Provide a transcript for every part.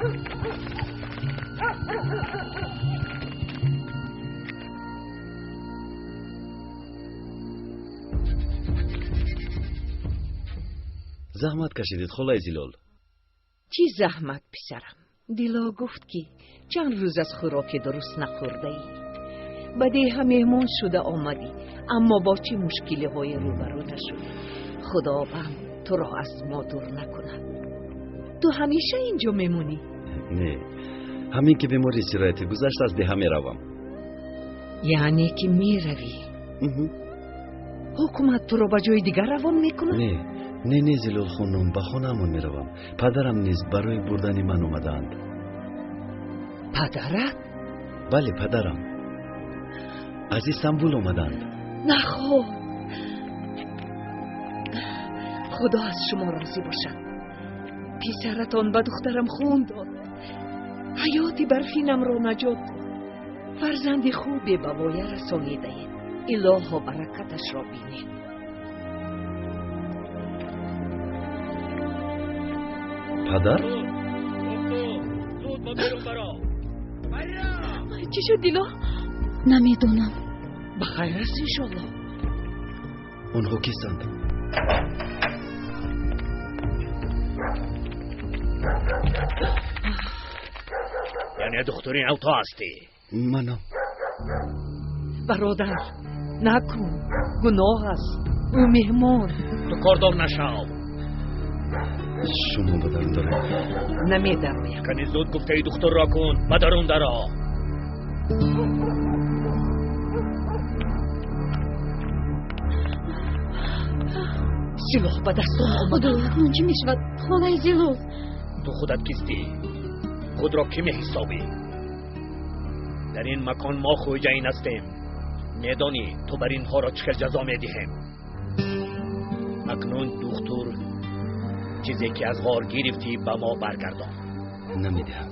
Заҳмат кашидед, холаи Зилол. Чӣ заҳмат, писарам? Дило гуфт, ки чанд рӯз аз хӯроки дуруст нахӯрдаӣ. Ба деҳа меҳмон шуда омадӣ, аммо бо чӣ мушкилиҳое рӯбарӯ нашудӣ. Худованд туро аз мо дур накунад. Ту ҳамеша инҷо мемонӣ? Не, ҳамин ки бемории сироятӣ гузашт, аз деҳа меравам. Яъне ки меравӣ? Ҳукумат туро ба ҷои дигар равон мекунад? Не, не, не, Зилол хонум, ба хонаамон меравам. Падарам низ барои бурдани ман омадаанд. Падарат? Бале, падарам. Аз Истанбул омаданд. Нахо, Худо аз шумо розӣ бошад. Писаратон ба духтарам хун дод, ҳаёти барфинамро наҷот дод. Фарзанди хубе ба воя расонидаед. Илоҳо баракаташро бинед. Падар? Чӣ шуд, Дило? Намедонам. Ба хайр аст, иншоллоҳ. Онҳо кистанд? Яъне духтури нав ту ҳастӣ? Манам. Бародар, накун, гуноҳ аст. Ӯ меҳмон. Ту кордор нашав. Шумо ба дарун дароед. Намедароям. Кани зуд гуфтаи духтурро кун, ба дарун даро. Силоҳ ба дастон омад. Худо, акнун чӣ мешавад? Холаи Зилол. Ту худат кистӣ? Худро кӣ меҳисобӣ? Дар ин макон мо хӯҷаин ҳастем. Медонӣ ту бар инҳоро чӣ хел ҷазо медиҳем? Акнун духтур чизе ки аз ғор гирифтӣ ба мо баргардон. Намедиҳам.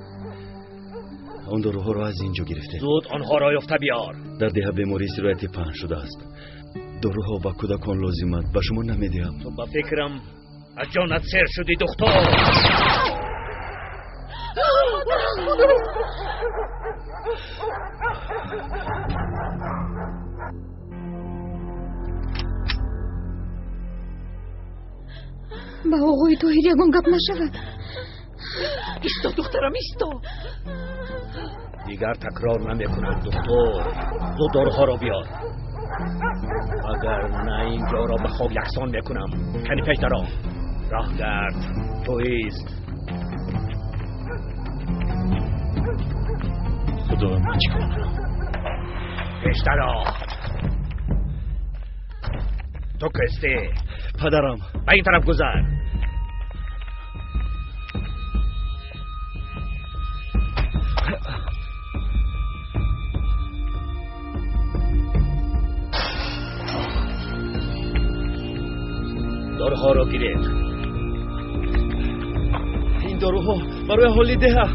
Он доруҳоро аз ин ҷо гирифтем. Зуд онҳоро ёфта биёр. Дар деҳа бемории сироятӣ паҳн шудааст. Доруҳо ба кӯдакон лозиманд, ба шумо намедиҳам. Ту ба фикрам аз ҷонат сер шудӣ, духтур. Ба оғои Тоҳир ягон гап нашавад. Исто, духтарам, исто. Дигар такрор намекунам, духтур. Зуд доруҳоро биёр. Агар на ин ҷоро ба хок яксон мекунам. Кани пеш даро. Роҳ гард, туист. Худо, ман чӣ кор кунам? Пеш даро. Ту кистӣ? Падарам. Ба ин тараф гузар. Доруҳоро гиред. Ин доруҳо барои аҳолии деҳа.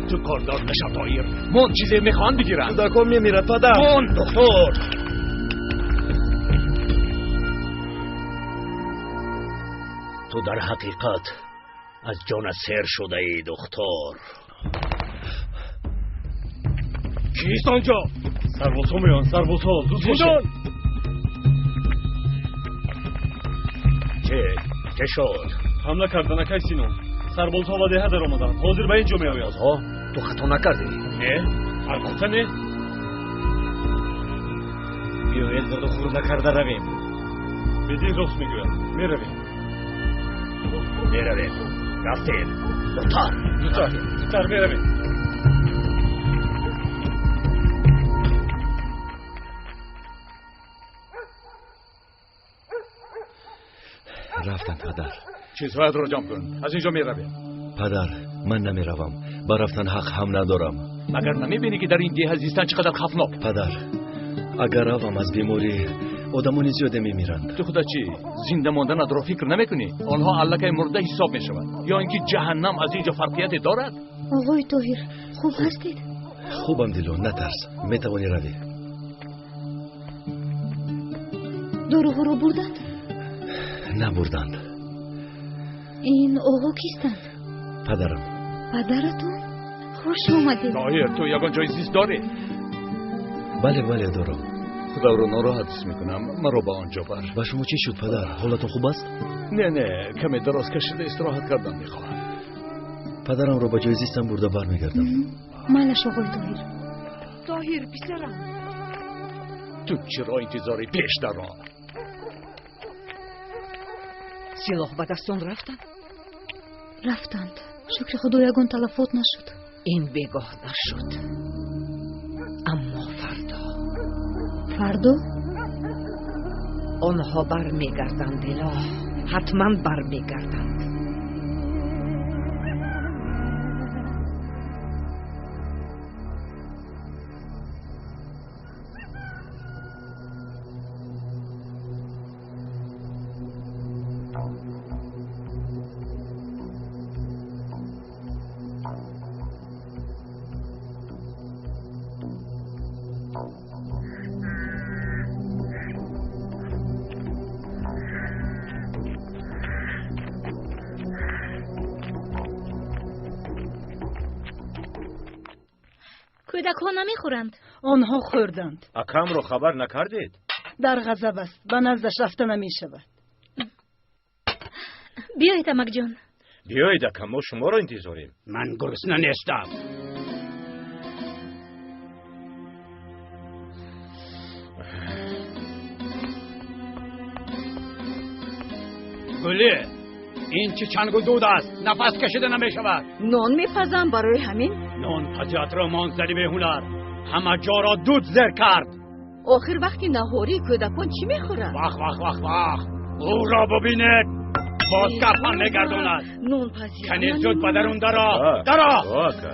Ту кордор нашав, Тоҳир. Мон чизе мехоҳанд бигиранд. Кӯдакон мемирад, падар. Мон, духтур. Ту дар ҳақиқат аз ҷонат сер шудаӣ, духтур. Кист онҷо? Сарбозҳо меоянд, сарбозҳо. Зуд бошед. Чӣ? Чӣ шуд? Ҳамла кардан, акай Синон. Сарбозҳо ба деҳа даромаданд. Ҳозир ба ин ҷо меоянд. Сарбозҳо? Ту хато накардӣ? Не, албатта не. Биёед зуду хурда карда равем. Бедил рост мегӯяд. Меравем. Меравем. Рафтем. Зудтар. Зудтар, зудтар меравем. Рафтанд, падар. Чизҳоятро ҷамъ кун. Аз ин ҷо меравем. Падар, ман намеравам. Ба рафтан ҳақ ҳам надорам. Магар намебинӣ, ки дар ин деҳа зистан чӣ қадар хавфнок? Падар, агар равам аз беморӣ одамони зиёде мемиранд. Ту худат чӣ? Зинда монданатро фикр намекунӣ? Онҳо аллакай мурда ҳисоб мешаванд. Ё ин ки ҷаҳаннам аз ин ҷо фарқияте дорад? Оғои Тоҳир, хуб ҳастед? Хубам, Дило, натарс. Метавонӣ равӣ. Доруҳоро бурданд? Набурданд. Ин оғо кистанд? Падарам. Падаратон? Хуш омадед. Тоҳир, ту ягон ҷои зист дорӣ? Бале, бале, дорам. Худоро нороҳат ҳис мекунам. Маро ба он ҷо бар. Ба шумо чӣ шуд, падар? Ҳолатон хуб аст? Не, не, каме дароз кашида истироҳат кардан мехоҳам. Падарамро ба ҷои зистам бурда бармегардам. Майлаш, оғои Тоҳир. Тоҳир, писарам. Ту чиро интизорӣ? Пеш даро. Силоҳ ба дастон рафтанд? Рафтанд. Шукри Худо, ягон талафот нашуд. Ин бегоҳ нашуд. Аммо фардо. Фардо? Онҳо бармегарданд, Дило. Ҳатман бармегарданд. Кӯдакҳо намехӯранд. Онҳо хӯрданд. Акамро хабар накардед? Дар ғазаб аст, ба наздаш рафта намешавад. Биёед, амакҷон. Биёед, акам, мо шуморо интизорем. Ман гурусна нестам. Гулӣ, ин чӣ чангу дуд аст? Нафас кашида намешавад. Нон мепазам барои ҳамин. Нон пазиятро мон зани беҳунар. Ҳама ҷоро дуд зер кард. Охир вақти наҳорӣ кӯдакон чӣ мехӯранд? Вах, вах, вах, вах. Ӯро бубинед. Боз гапам мегардонад. Нон пазият. Кани зуд ба дарун даро. Даро! Ака,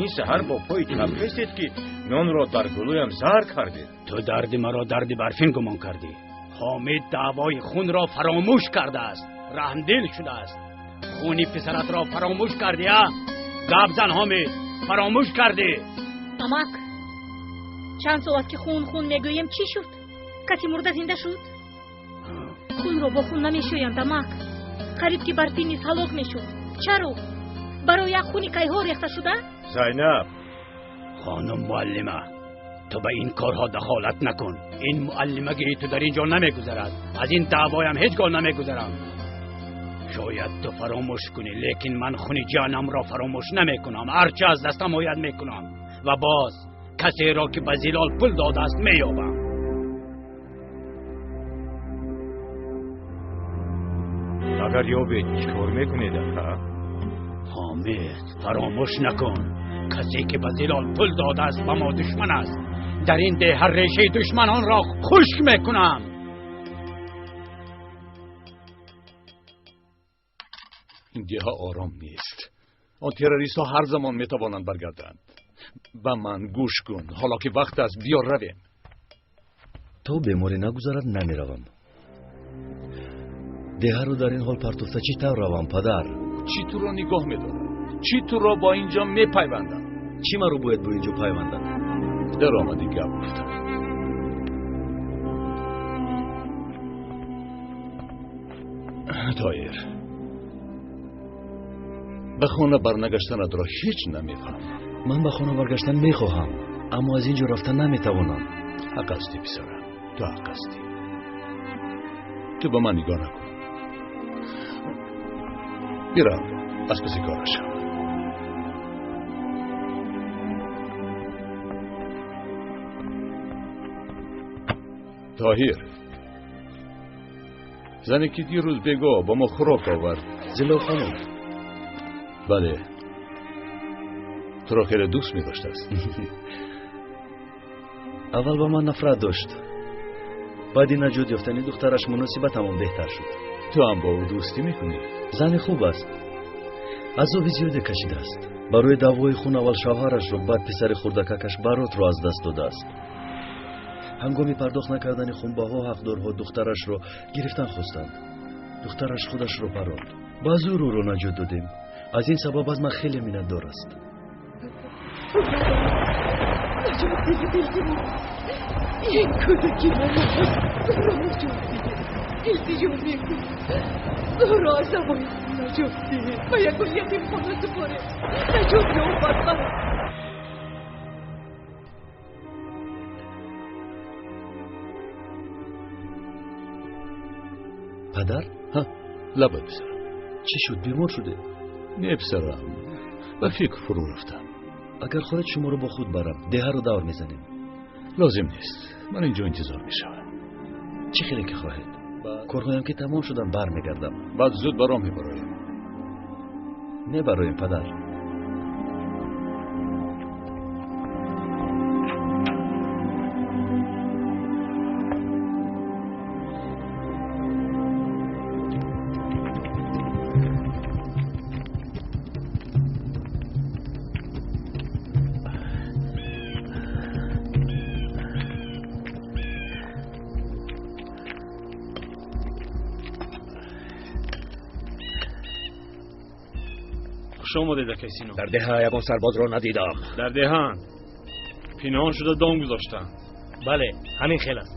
ин саҳар бо пои чап хестед, ки нонро дар гулӯям заҳр кардед. Ту дарди маро дарди барфин гумон кардӣ. Ҳомид даъвои хунро фаромӯш кардааст. Раҳмдил шудааст. Хуни писаратро фаромӯш кардӣ, а? Гап зан, Ҳомид. Фаромӯш кардӣ. Амак, чанд сол аст ки хун хун мегӯем, чӣ шуд? Касе мурда зинда шуд? Хунро бо хун намешӯянд, амак. Қариб ки барфин низ ҳалок мешуд. Чаро? Барои як хуни кайҳо рехта шуда? Зайнаб. Хонум муаллима, ту ба ин корҳо дахолат накун. Ин муаллимагии ту дар ин ҷо намегузарад. Аз ин даъвоям ҳеҷ гоҳ намегузарам. Шояд ту фаромӯш кунӣ, лекин ман хуни ҷонамро фаромӯш намекунам. Ҳарчи аз дастам ояд мекунам. Ва боз касеро ки ба Зилол пул додааст меёбам. Агар ёбед, чӣ кор мекунед, ака? Ҳомид, фаромӯш накун. Касе ки ба Зилол пул додааст ба мо душман аст. Дар ин деҳа решаи душманонро хушк мекунам. Ин деҳа ором нест. Он террористҳо ҳар замон метавонанд баргарданд. Ба ман гӯш кун, ҳоло ки вақт аст, биё равем. То беморӣ нагузарад намеравам. Деҳаро дар ин ҳол партофта чӣ тавр равам, падар? Чӣ туро нигоҳ медорад? Чӣ туро бо ин ҷо мепайвандад? Чӣ маро бояд бо ин ҷо пайвандад? Даромади гап гуфтам. Тоҳир, ба хона барнагаштанатро ҳеҷ намефаҳмам. Ман ба хона баргаштан мехоҳам, аммо аз ин ҷо рафта наметавонам. Ҳақ ҳастӣ, писарам, ту ҳақ ҳастӣ. Ту ба ман нигоҳ накун. Бирав, аз паси кораш шав. Тоҳир, зане ки дирӯз бегоҳ ба мо хӯрок овард. Зилол хонум. Бале, туро хеле дӯст медоштааст. Аввал ба ман нафрат дошт. Баъди наҷот ёфтани духтараш муносибатамон беҳтар шуд. Ту ҳам бо ӯ дӯстӣ мекунӣ? Зани хуб аст. Азоби зиёде кашидааст. Барои даъвои хун аввал шавҳарашро, баъд писари хурдакакаш Баротро аз даст додааст. Ҳангоми пардохт накардани хунбаҳо ҳақдорҳо духтарашро гирифтан хостанд. Духтараш худашро паронд. Ба зур ӯро наҷот додем. Аз ин сабаб аз ман хеле миннатдор аст. Наҷот диҳед, илтимос. Ин кӯдаки ман аст. Ӯро наҷот диҳед. Илтиҷо мекунам. Ӯро аз даъвои хун наҷот диҳед, ба ягон ятимхона супоред, наҷот ёбад. Падар? Ҳа, лабай писарам. Чӣ шуд, бемор шудед? Не писарам, ба фикр фурӯ рафтам. Агар хоҳед шуморо бо худ барам, деҳаро давр мезанем. Лозим нест, ман инҷо интизор мешавам. Чӣ хеле ки хоҳед. Корҳоям ки тамом шуданд, бармегардам. Баъд зуд ба роҳ мебароем. Мебароем, падар. Хуш омадед, акай Сино. Дар деҳа ягон сарбозро надидам. Дар деҳаанд, пинҳон шуда дом гузоштаанд. Бале, ҳамин хел аст.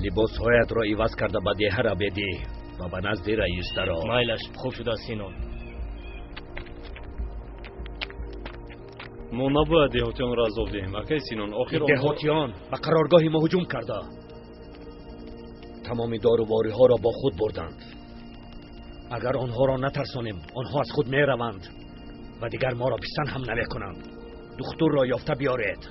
Либосҳоятро иваз карда ба деҳа раведӣ ва ба назди раис даро. Майлаш, хуб шудааст, Сино. Мо набояд деҳотиёнро азоб диҳем, акай Синон. Охир деҳотиён ба қароргоҳи мо ҳуҷум карда, тамоми дорувориҳоро бо худ бурданд. Агар онҳоро натарсонем, онҳо аз худ мераванд ва дигар моро писанд ҳам намекунанд. Духтурро ёфта биёред.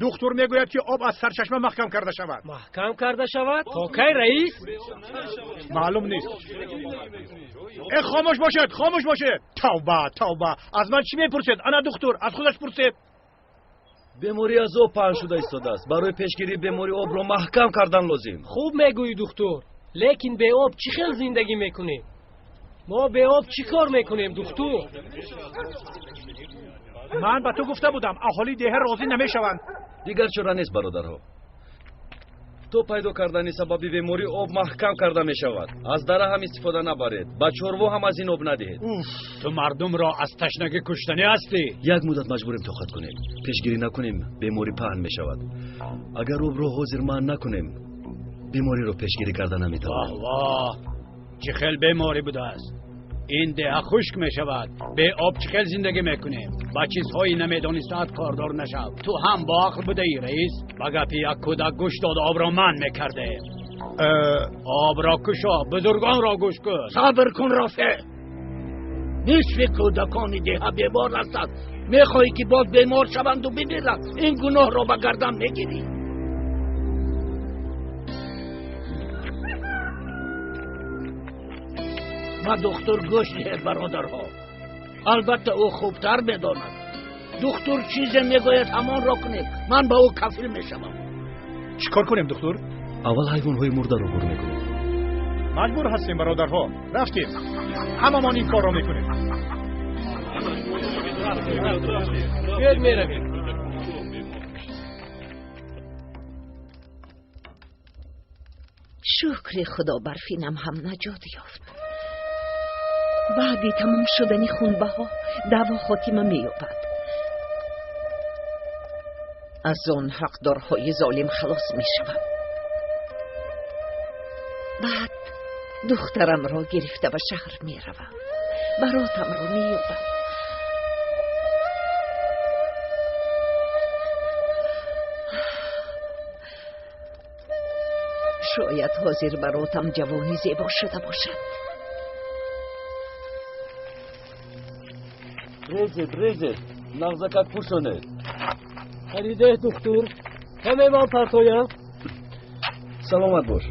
Духтур мегӯяд, ки об аз сарчашма маҳкам карда шавад. Маҳкам карда шавад? То кай, раис? Маълум нест. Э, хомӯш бошед, хомӯш бошед. Тавба, тавба, аз ман чӣ мепурсед? Ана духтур, аз худаш пурсед. Беморӣ аз об паҳн шуда истодааст. Барои пешгирии беморӣ обро маҳкам кардан лозим. Хуб мегӯӣ, духтур, лекин беоб чӣ хел зиндагӣ мекунем? Мо беоб чӣ кор мекунем, духтур? Ман ба ту гуфта будам, аҳолии деҳа розӣ намешаванд. Дигар чора нест, бародарҳо. То пайдо кардани сабаби беморӣ об маҳкам карда мешавад. Аз дара ҳам истифода набаред, ба чорво ҳам аз ин об надиҳед. Ту мардумро аз ташнагӣ куштанӣ ҳастӣ. Як муддат маҷбурем тоқат кунем. Пешгирӣ накунем, беморӣ паҳн мешавад. Агар обро ҳозир манъ накунем, бемориро пешгирӣ карда наметавонем. Воҳ, чӣ хел беморӣ будааст! Ин деҳа хушк мешавад. Бе об чӣ хел зиндагӣ мекунем? Ба чизҳои намедонистаат кордор нашав. Ту ҳам бо ақл будаӣ, раис. Ба гапи як кӯдак гӯш дода обро манъ мекардем. Обро кушо, бузургонро гӯш кун. Сабр кун, Рофеъ. Нисфи кӯдакони деҳа бемор ҳастанд. Мехоҳӣ ки боз бемор шаванду бимиранд? Ин гуноҳро ба гардан мегирӣ. Ба духтур гӯш диҳед, бародарҳо. Албатта ӯ хубтар медонад. Духтур чизе мегӯяд, ҳамонро кунед. Ман ба ӯ кафил мешавам. Чӣ кор кунем, духтур? Аввал ҳайвонҳои мурдаро гур мекунем. Маҷбур ҳастем, бародарҳо. Рафтем, ҳамамон ин корро мекунем. Биёед, меравем. Шукри Худо, Барфинам ҳам наҷот ёфт. Баъди тамом шудани хунбаҳо даъво хотима меёбад. Аз он ҳақдорҳои золим халос мешавам. Баъд духтарамро гирифта ба шаҳр меравам, баротамро меёбам. Шояд ҳозир баротам ҷавони зебо шуда бошад. Резед, резед, нағзакак пӯшонед. Хариде, духтур, каме ман партоям. Саломат бош.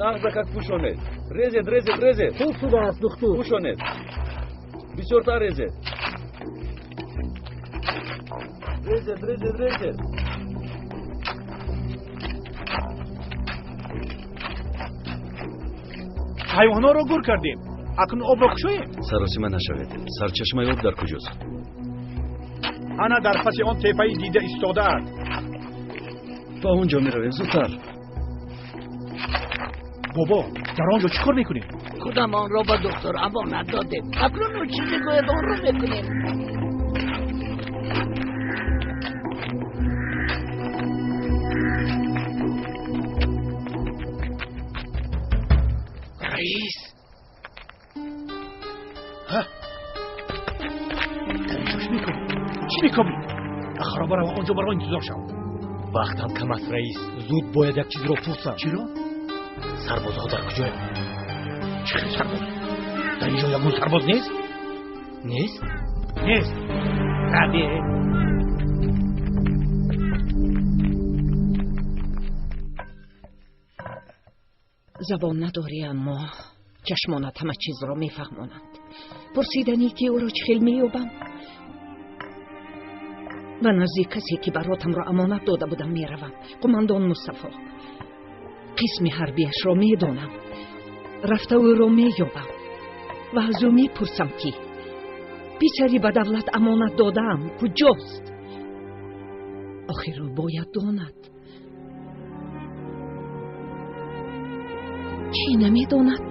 Нағзакак пӯшонед. Резед, резед, резед. Хуб шудааст, духтур. Пӯшонед, бисёртар резед. Резед, резед, резед. Ҳайвонҳоро гур кардем, акнун обро кушоем. Саросима нашавед. Сарчашмаи об дар куҷост? Ана дар паси он теппаи дида истодааст. Ба он ҷо меравем, зудтар. Бобо, дар он ҷо чӣ кор мекунем? Худамонро ба духтур амонат додем. Акнун ӯ чӣ мегӯяд, онро мекунем. Раис, дар инҷо чӣ мекунӣ? Чӣ мекунӣ? Ба хароба рав, онҷо баро интизор шав. Вақтам кам аст, раис. Зуд бояд як чизро пурсам. Чиро? Сарбозҳо дар куҷоянд? Чӣ хел сарбоз? Дар инҷо ягон сарбоз нест? Нест? Нест. Раби. Забон надорӣ, аммо чашмонат ҳама чизро мефаҳмонанд. Пурсиданӣ ки ӯро чӣ хел меёбам? Ба назди касе ки баротамро амонат дода будам меравам. Қумандон Мустафо. Қисми ҳарбиашро медонам. Рафта ӯро меёбам ва аз ӯ мепурсам ки писари ба давлат амонат додаам куҷост? Охир ӯ бояд донад. Чӣ намедонад?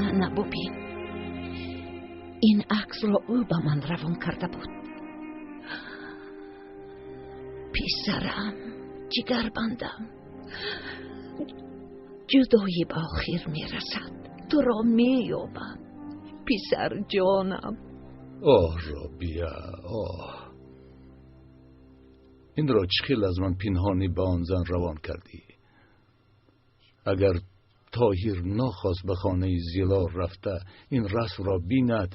Ана бубин, ин аксро ӯ ба ман равон карда буд. Писарам, ҷигарбандам, ҷудоӣ ба охир мерасад. Туро меёбам, писарҷонам. Оҳ, Робия, оҳ, инро чӣ хел аз ман пинҳонӣ ба он зан равон кардӣ? Агар Тоҳир нохост ба хонаи Зилор рафта ин расмро бинад,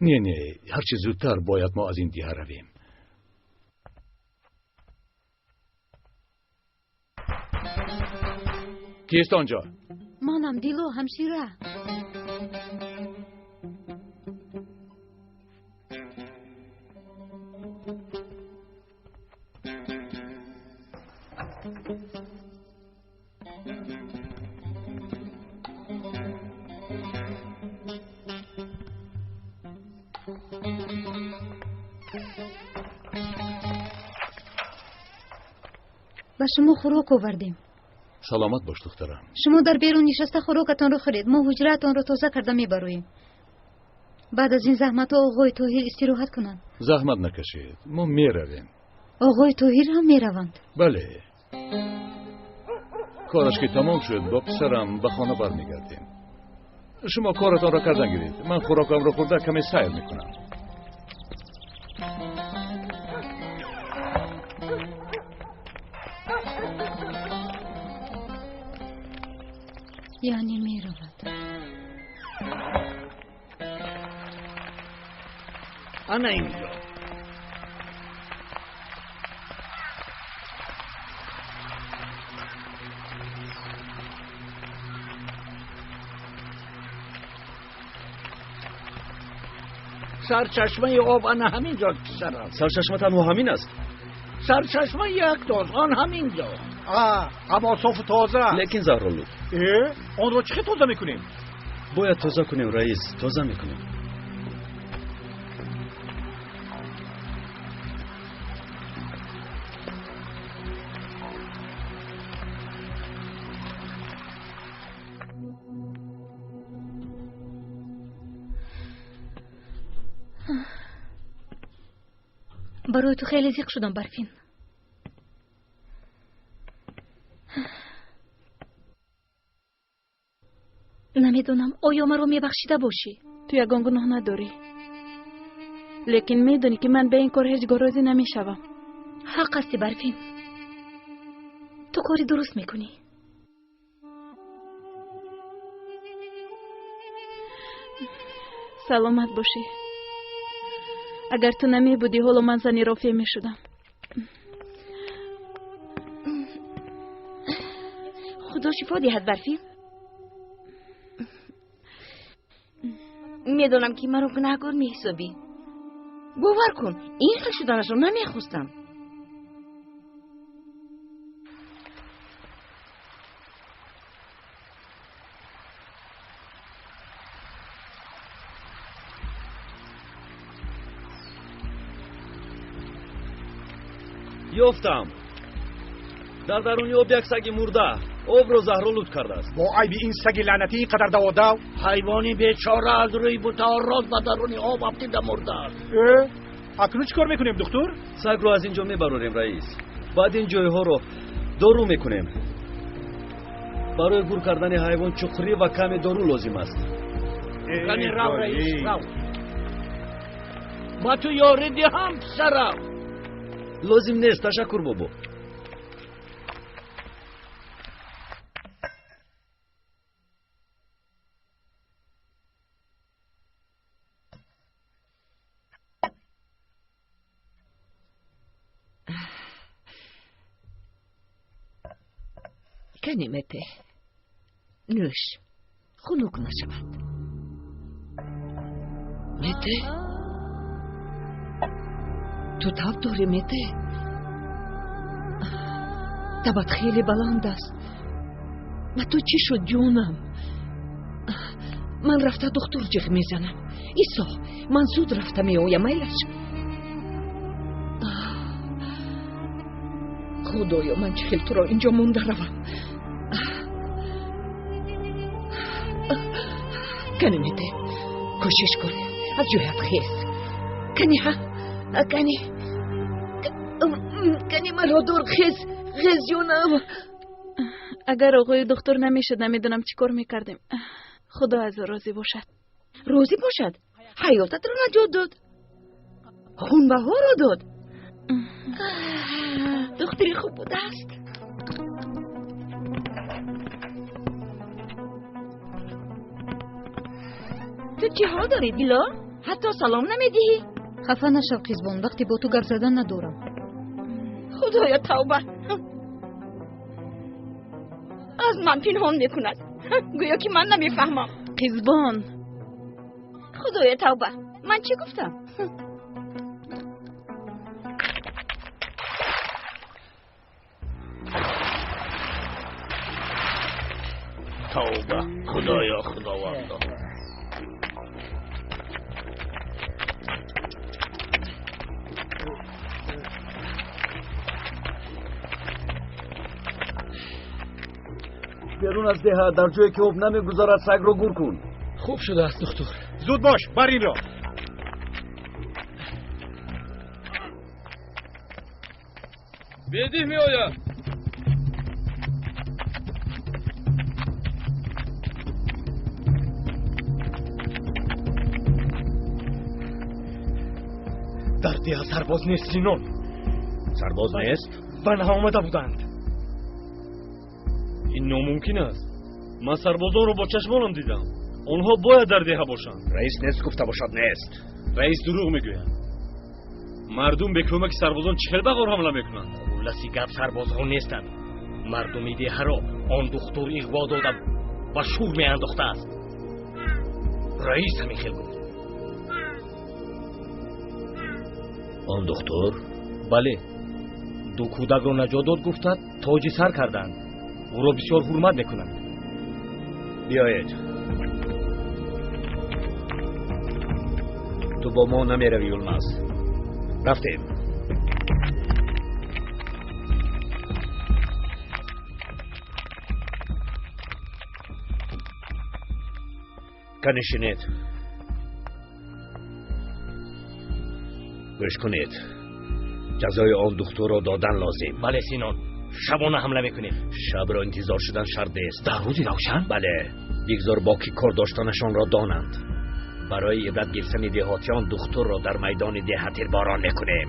не, не, ҳарчи зудтар бояд мо аз ин диҳа равем. Кист онҷо? Манам, Дило, ҳамшира. Ба шумо хӯрок овардем. Саломат бош, духтарам. Шумо дар берун нишаста хӯрокатонро хӯред, мо ҳуҷраатонро тоза карда мебароем. Баъд аз ин заҳматҳо оғои Тоҳир истироҳат кунанд. Заҳмат накашед, мо меравем. Оғои Тоҳир ҳам мераванд? Бале. Кораш ки тамом шуд, бо писарам ба хона бармегардем. Шумо коратонро кардан гиред, ман хӯрокамро хӯрда каме сайр мекунам. Яъне меравад. Ана инҷо. Сарчашмаи об ана ҳамин ҷо, писарам. Сарчашма танҳо ҳамин аст? Сарчашма як тост, он ҳамин ҷо. Аммо софу тоза. Лекин заҳролуд. Онро чӣ хел тоза мекунем? Бояд тоза кунем, раис, тоза мекунем. Барои ту хеле зиқ шудам, Барфин. Намедонам, оё маро мебахшида бошӣ? Ту ягон гуноҳ надорӣ, лекин медонӣ ки ман ба ин кор ҳеҷ гоҳ розӣ намешавам. Ҳақ ҳасти, Барфин. Ту кори дуруст мекунӣ. Саломат бошӣ. Агар ту намебудӣ, ҳоло ман зани Рофеъ мешудам. Худо шифо диҳад, Барфин. Медонам ки маро гунаҳкор меҳисобӣ. Бовар кун, ин хел шуданашро намехостам. Ёфтам. Дар даруни об як саги мурда обро заҳролуд кардааст. Бо айби ин саги лаънатӣ ин қадар даводав? Ҳайвони бечора аз рӯи бутаҳо рост ба даруни об афтида мурдааст. Акнун чӣ кор мекунем, духтур? Сагро аз ин ҷо мебарорем, раис. Баъд ин ҷойҳоро дору мекунем. Барои гур кардани ҳайвон чуқурӣ ва каме дору лозим аст. Кани рав, раис, рав. Ба ту ёрӣ диҳам, писарам. Лозим нест, ташаккур, бобо. Кани мете, нӯш, хунук нашавад. Мете, ту таб дорӣ, мете? Табат хеле баланд аст. Ба ту чӣ шуд, ҷонам? Ман рафта духтур ҷиғ мезанам. Исо, ман зуд рафта меоям, майлаш. Худоё, ман чӣ хел туро инҷо монда равам? Кани мете, кӯшиш кун, аз ҷоят хез. Кани ҳа, кани, кани маро дур, хез, хез ҷонам. Агар оғои духтур намешуд, намедонам чӣ кор мекардем. Худо аз ӯ розӣ бошад. Розӣ бошад? Ҳаётатро наҷот дод, хунбаҳоро дод. Духтури хуб будааст. Ту чӣ ҳол дорӣ, Дило? Ҳатто салом намедиҳӣ. Хафа нашав, Қизбон, вақте бо ту гап задан надорам. Худоё, тавба! Аз ман пинҳон мекунад, гӯё ки ман намефаҳмам. Қизбон, Худоё, тавба! Ман чӣ гуфтам? Тавба, Худоё, Худовандо. Берун аз деҳа, дар ҷое ки об намегузарад, сагро гур кун. Хуб шудааст, духтур. Зуд бош, бар инро. Бедиҳ меояд. Дар деҳа сарбоз нест, Синон. Сарбоз нест? Ба наомада буданд. Ин номумкин аст. Ман сарбозонро бо чашмонам дидам. Онҳо бояд дар деҳа бошанд. Раис нест гуфта бошад, нест. Раис дурӯғ мегӯяд. Мардум бе кӯмаки сарбозон чӣ хел ба ғор ҳамла мекунанд? Хулласи гап, сарбозҳо нестанд. Мардуми деҳаро он духтур иғво дода ба шур меандохтааст. Раис ҳамин хел гуфт. Он духтур? Бале, ду кӯдакро наҷот дод, гуфтад, тоҷи сар карданд. Ӯро бисёр ҳурмат мекунанд. Биёед. Ту бо мо намеравӣ, Юлмаз. Рафтем. Канишинед. Гӯш кунед. Ҷазои он духтурро додан лозим. Бале, Синон. Шабона ҳамла мекунем. Шабро интизор шудан шарт нест. Дар рӯзи равшан? Бале, бигзор бо кӣ кор доштанашонро донанд. Барои ибрат гирифтани деҳотиён духтурро дар майдони деҳа тирборон мекунем.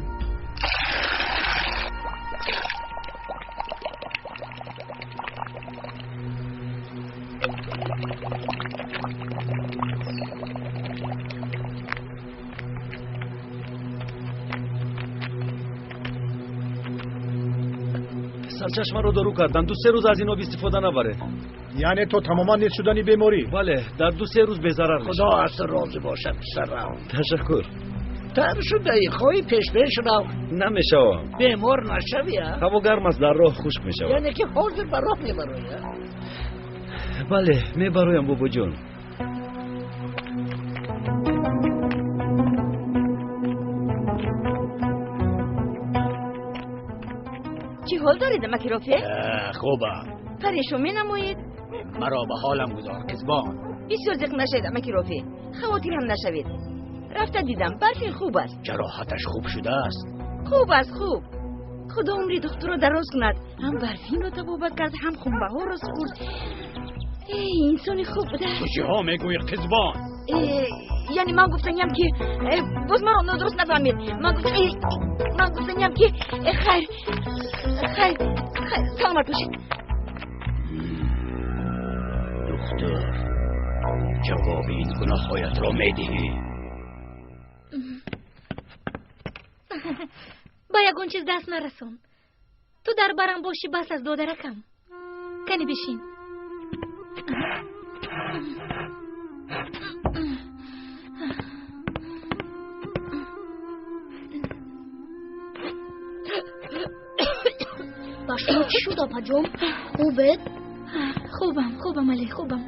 Сарчашмаро дору кардан. 2-3 рӯз аз ин об истифода набаред. Яъне то тамоман нест шудани беморӣ? Бале, дар 2-3 рӯз безарар мешавад. Худо аз ту розӣ бошад, писарам. Ташаккур. Тар шудаӣ, хоҳӣ пешпеш рав. Намешавам. Бемор нашавӣ, а? Ҳаво гарм аст, дар роҳ хушк мешавад. Яъне ки ҳозир ба роҳ мебароӣ, а? Бале, мебароям, бобоҷон. Чӣ ҳол доред, амаки Рофеъ? Хубам. Парешон менамоед? Маро ба ҳолам гузор, Қизбон. Бисёр зиқ нашавед, амаки Рофеъ. Хавотир ҳам нашавед. Рафта дидам, Барфин хуб аст. Ҷароҳаташ хуб шудааст? Хуб аст, хуб. Худо умри духтурро дароз кунад. Ҳам Барфинро табобат кард, ҳам хунбаҳоро супурд. Эй, инсони хуб будааст. Ту чиҳо мегӯӣ, қизбон? Яъне ман гуфтаниям ки боз маро нодуруст нафаҳмед. Ман гуфтаниям ки хайр, хайр, хайр, саломат бошед. Духтур, ҷавоби ин гуноҳҳоятро медиҳӣ. Ба ягон чиз даст нарасон. Ту дар барам бошӣ, бас аз додаракам. Кани бишин. Ба шумо чӣ шуд, опаҷон? Хубед? Хубам, хубам, Али, хубам.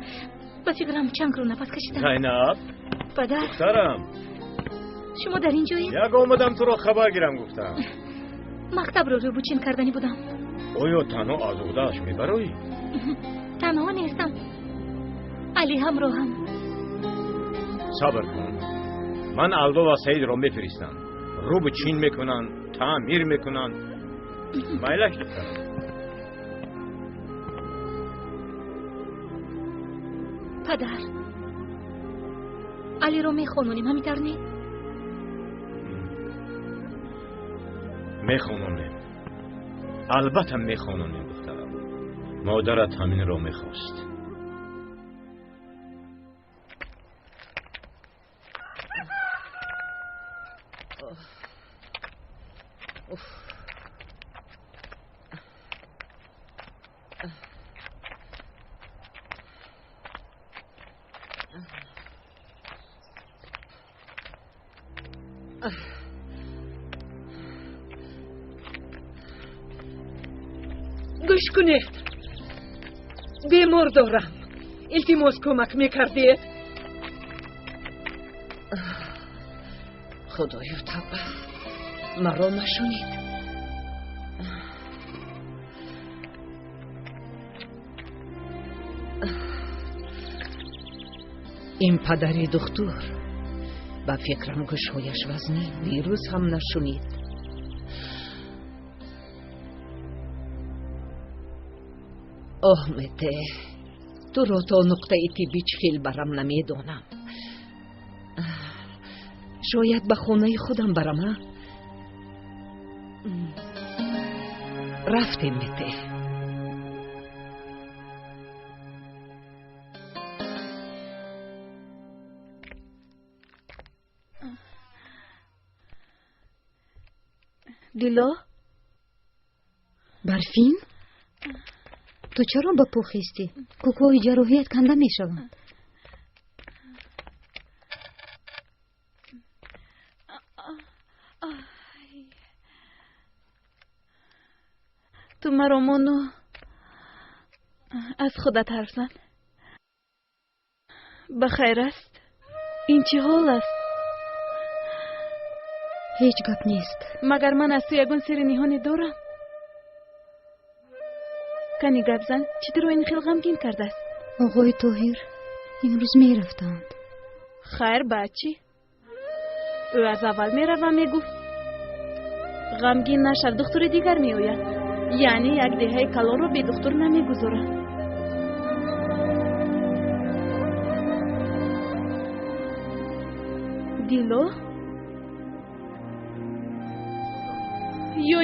Ба фикрам чангро нафас кашидам. Зайнаб? Падар. Духтарам. Шумо дар ин ҷоед? Як омадам туро хабар гирам гуфтам. Мактабро рӯбучин кардани будам. Оё танҳо аз уҳдааш мебароӣ? Танҳо нестам. Али ҳамроҳам. Сабр кун. Ман Алдо ва Саидро мефиристам. Рӯбучин мекунанд, таъмир мекунанд. Майлаш, духтарам. Падар, Алиро мехононем, ҳамин тавр не? Мехононем. Албатта мехононем, духтарам. Модарат ҳаминро мехост. Гӯш кунед, бемор дорам. Илтимос, кӯмак мекардед? Худоё, тавба, маро нашунид. Ин падари духтур ба фикрам гӯшҳояш вазнин, дирӯз ҳам нашунид. Оҳ, Мете, туро то нуқтаи тиббӣ чӣ хел барам намедонам. Шояд ба хонаи худам барам, а? Рафтем, Мете. Дило? Барфин? Ту чаро ба по хистӣ? Кӯкҳои ҷарроҳият канда мешаванд. Ту маро мону аз худат ҳарф зан. Ба хайр аст? Ин чӣ ҳол аст? Ҳеҷ гап нест. Магар ман аз ту ягон сирри ниҳоне дорам? Кани гап зан, чӣ туро ин хел ғамгин кардааст? Оғои Тоҳир имрӯз мерафтанд. Хайр, баъд чӣ? Ӯ аз аввал меравам мегуфт. Ғамгин нашав, духтури дигар меояд. Яъне як деҳаи калонро бе духтур намегузоранд. Дило? Ё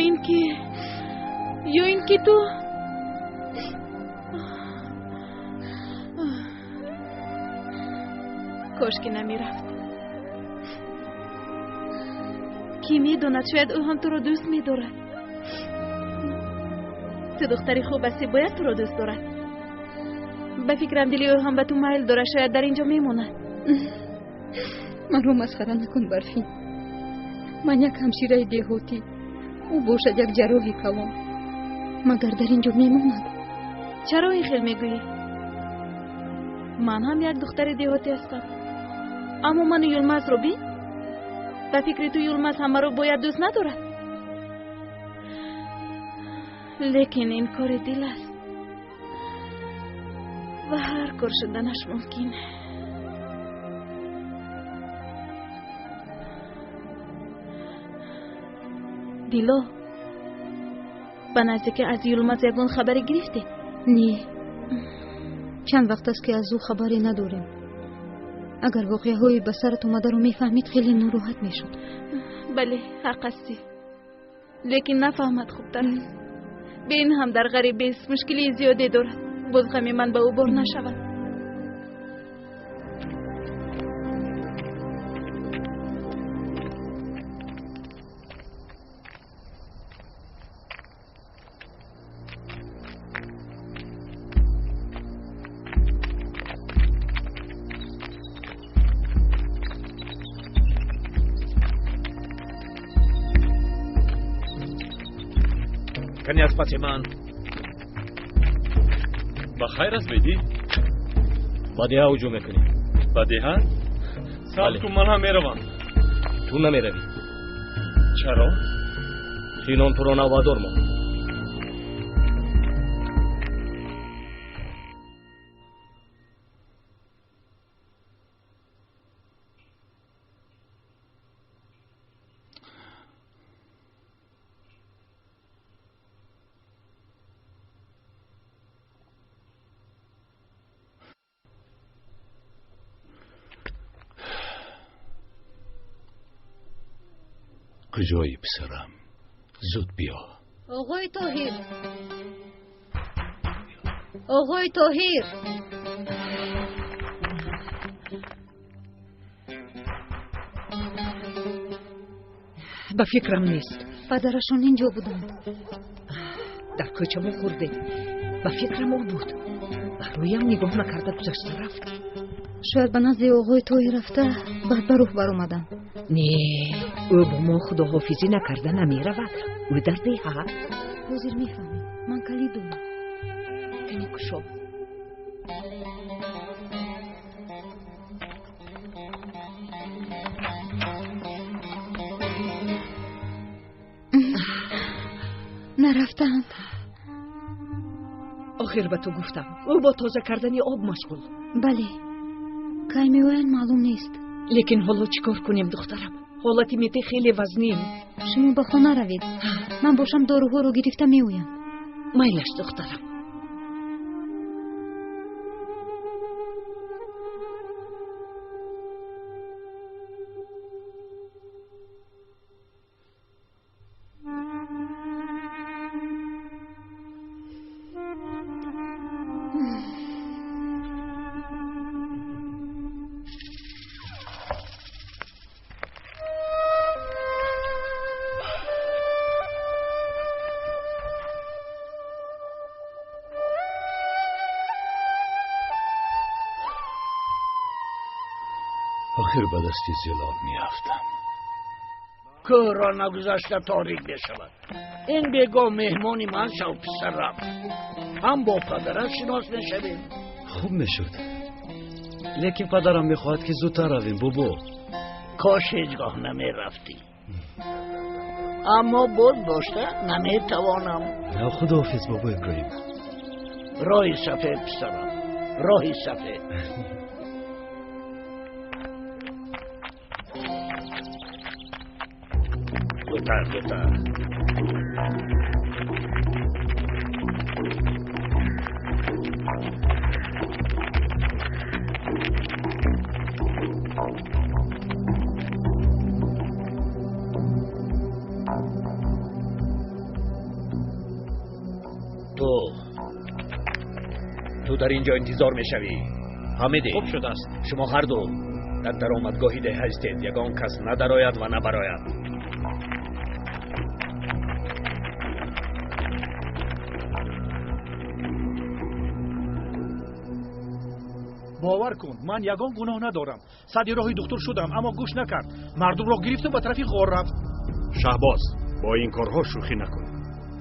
ин ки ту кош ки намерафт. Кӣ медонад, шояд ӯ ҳам туро дӯст медорад. Ту духтари хуб ҳастӣ, бояд туро дӯст дорад. Ба фикрам дили ӯ ҳам ба ту майл дорад, шояд дар ин ҷо мемонад. Маро масхара накун, Барфин. Ман як ҳамшираи деҳотӣ, ӯ бошад як ҷарроҳи калон. Магар дар ин ҷо мемонад? Чаро ин хел мегӯӣ? Ман ҳам як духтари деҳотӣ ҳастам. Аммо ману Юлмазро бин. Ба фикри ту Юлмаз ҳамаро бояд дӯст надорад? Лекин ин кори дил аст ва ҳар кор шуданаш мумкин. Дило, ба наздикӣ аз Юлмаз ягон хабаре гирифтед? Не, чанд вақт аст, ки аз ӯ хабаре надорем. Агар воқеаҳои ба сарат омадаро мефаҳмид, хеле нороҳат мешуд. Бале, ҳақ ҳастӣ, лекин нафаҳмад хубтар аст. Бе ин ҳам дар ғарибист, мушкилии зиёде дорад. Боз ғами ман ба ӯ бор нашавад. Кани аз паси ман. Ба хайр аст, бедӣ? Ба деҳа ҳуҷум мекунӣ. Ба деҳа? Сабр кун, ман ҳам меравам. Ту намеравӣ. Чаро? Хинон туро навбадор монд. Куҷои писарам? Зуд биё. Оғои Тоҳир, оғои Тоҳир! Ба фикрам нест. Падарашон инҷо буданд. Дар кӯча вохӯрдем. Ба фикрам ӯ буд. Ба рӯям нигоҳ накарда гузашта рафт. Шояд ба назди оғои Тоҳир рафта, баъд ба рӯҳ баромаданд. Не, ӯ бо мо худоҳофизӣ накарда намеравад. Ӯ дар деҳа. Ҳозир мефаҳмем, ман калид дорам. Кани кушо. Нарафтаанд. Охир ба ту гуфтам, ӯ бо тоза кардани об машғул. Бале, кай меоянд, маълум нест. Лекин ҳоло чӣ кор кунем, духтарам? Ҳолати Мете хеле вазнин. Шумо ба хона равед, ман бошам доруҳоро гирифта меоям. Майлаш, духтарам. Охир ба дасти Зилол меафтам. Кӯҳро нагузашта торик мешавад. Ин бегоҳ меҳмони ман шав, писарам. Ҳам бо падарат шинос мешавем. Хуб мешуд, лекин падарам мехоҳад, ки зудтар равем, бобо. Кош ҳеҷ гоҳ намерафтӣ, аммо боз дошта наметавонам. Худоҳофиз, бобо Иброҳим. Роҳи сафед, писарам, роҳи сафед. Зудтар, зудтар. Ту дар ин ҷо интизор мешавӣ, Ҳамиде. Хуб шудааст. Шумо ҳарду дар даромадгоҳи деҳа ҳастед. Ягон кас надарояд ва набарояд. Бовар кун, ман ягон гуноҳ надорам. Сади роҳи духтур шудам, аммо гӯш накард. Мардумро гирифту ба тарафи ғор рафт. Шаҳбоз, бо ин корҳо шӯхӣ накун.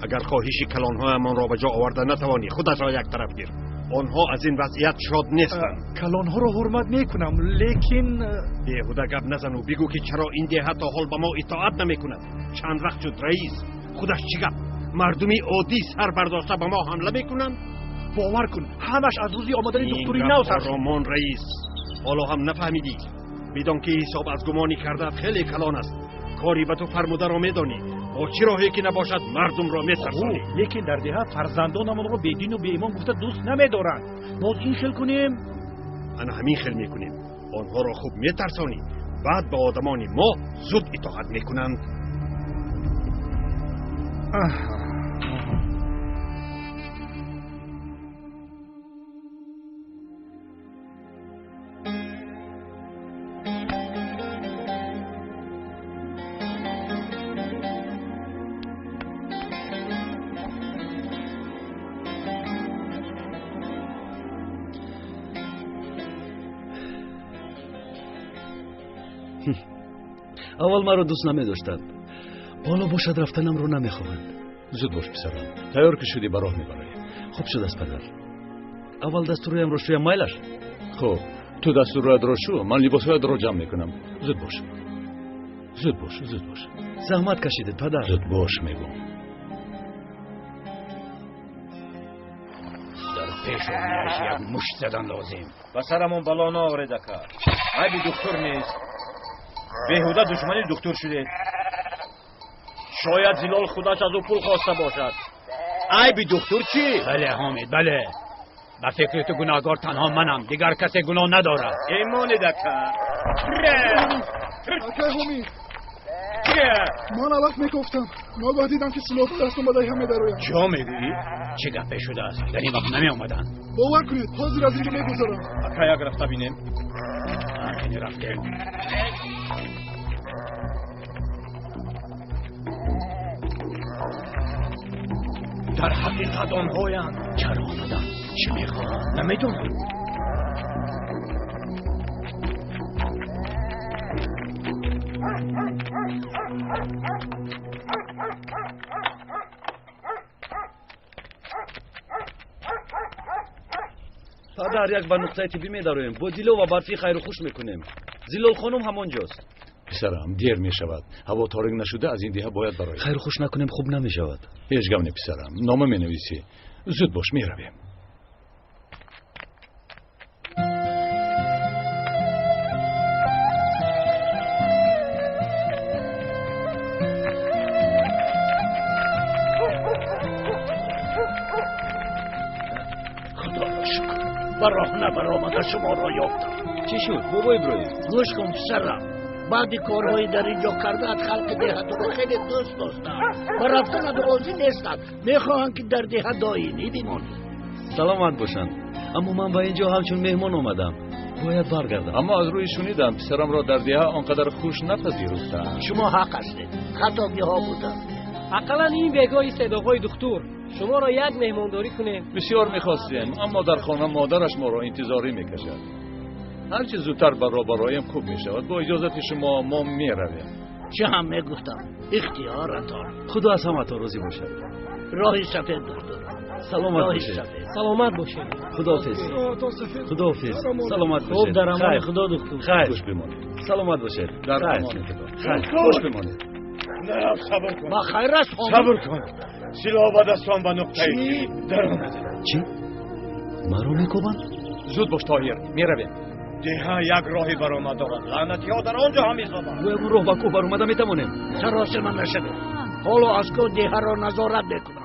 Агар хоҳиши калонҳоямонро ба ҷо оварда натавонӣ, худатро як тараф гир. Онҳо аз ин вазъият шод нестанд. Калонҳоро ҳурмат мекунам, лекин Беҳуда гап назану бигӯ, ки чаро ин деҳа то ҳол ба мо итоат намекунад. Чанд вақт шуд, раис? Худаш чӣ гап, мардуми оддӣ сар бардошта ба мо ҳамла мекунанд? Бовар кун, ҳамаш аз рӯзи омадани духтури нав сар шуд. Ромон, раис, ҳоло ҳам нафаҳмидӣ? Бидон, ки ҳисоб аз гумонӣ кардаат хеле калон аст. Кори ба ту фармударо медонӣ. Бо чӣ роҳе ки набошад мардумро метарсонем. Лекин дар деҳа фарзандонамонро бедину беимон гуфта дӯст намедоранд. Боз ин хел кунем? Ана ҳамин хел мекунем. Онҳоро хуб метарсонӣ, баъд ба одамони мо зуд итоат мекунанд. Аввал маро дӯст намедоштанд, ҳоло бошад рафтанамро намехоҳанд. Зуд бош писарам, тайёр ки шудӣ ба роҳ мебароем. Хуб шудааст падар. Аввал дасту рӯямро шӯям, майлаш? Хуб, ту дасту рӯятро шу, ман либосҳоятро ҷамъ мекунам. Зуд бош, зуд бош, зуд бош. Заҳмат кашидед падар. Зуд бош мегӯм. Дар пешонааш як мушт задан лозим. Ба сарамон бало наоваред ака. Айби духтур нест. Беҳуда душмани духтур шудед. Шояд Зилол худаш аз ӯ пул хоста бошад. Айби духтур чӣ? Бале Ҳомид, бале. Ба фикри ту гунаҳгор танҳо манам, дигар касе гуноҳ надорад. Эмонед ака. Акай Ҳомид, ман алаф мекофтам, ногаҳ дидам ки силоҳ дастам ба даҳам медарояд. Чиҳо мегӯӣ? Чӣ гапе шудааст? Дар ин вақт намеомаданд. Бовар кунед, ҳозир аз инҷо мегузарам. Ака, як рафта бинем. Ҳамин рафтем. Дар ҳақиқат онҳоянд. Чаро омаданд? Чӣ мехоҳанд? Намедонам. Падар, як ба нуқтаи тиббӣ медароем, бо Дило ва Барфӣ хайру хуш мекунем. Зилол хонум ҳамон ҷост. Писарам, дер мешавад. Ҳаво торик нашуда аз ин деҳа бояд бароем. Хайру хуш накунем хуб намешавад. Ҳеҷ гап не писарам, нома менависӣ. Зуд бош, меравем. Худоро шукр, ба роҳ набаромада шуморо ёфтам. Чӣ шуд бобо Иброҳим? Гӯш кун писарам, баъди корҳои дар ин ҷо кардаат халқи деҳа туро хеле дӯст доштаанд. Ба рафтанат розӣ нестанд, мехоҳанд ки дар деҳа доимӣ бимонӣ. Саломат бошанд, аммо ман ба ин ҷо ҳамчун меҳмон омадам, бояд баргардам. Аммо аз рӯи шунидам писарамро дар деҳа он қадар хуш напазируфтаанд. Шумо ҳақ ҳастед, хатогиҳо буданд. Ақаллан ин бегоҳи седоғои духтур шуморо як меҳмондорӣ кунем. Бисёр мехостем, аммо дар хона модараш моро интизорӣ мекашад. Ҳарчи зудтар ба роҳ бароем хуб мешавад. Бо иҷозати шумо мо меравем. Чӣ ҳам мегуфтам, ихтиёратон. Худо аз ҳаматон розӣ бошад. Роҳи сафед духтур. Саломат бошед. Саломат бошед. Худоҳофиз. Худоҳофиз. Саломат бошед. Хуб, дар амони Худо духтур. Хайр. Хуш бимонед. Саломат бошед. Дар амони Худо. Хуш бимонед. Не, сабр кун. Ба хайр аст Ҳомид. Сабр кун. Силоҳ ба дастон ба нуқтаи даромада. Чӣ? Маро мекӯбанд? Зуд бош Тоҳир, меравем. Деҳа як роҳи баромад дорад. Лаънатиҳо дар он ҷо ҳам истоданд. Бо ягон роҳ ба кӯҳ баромада метавонем. Саросема нашавед. Ҳоло аз кӯҳ деҳаро назорат мекунанд.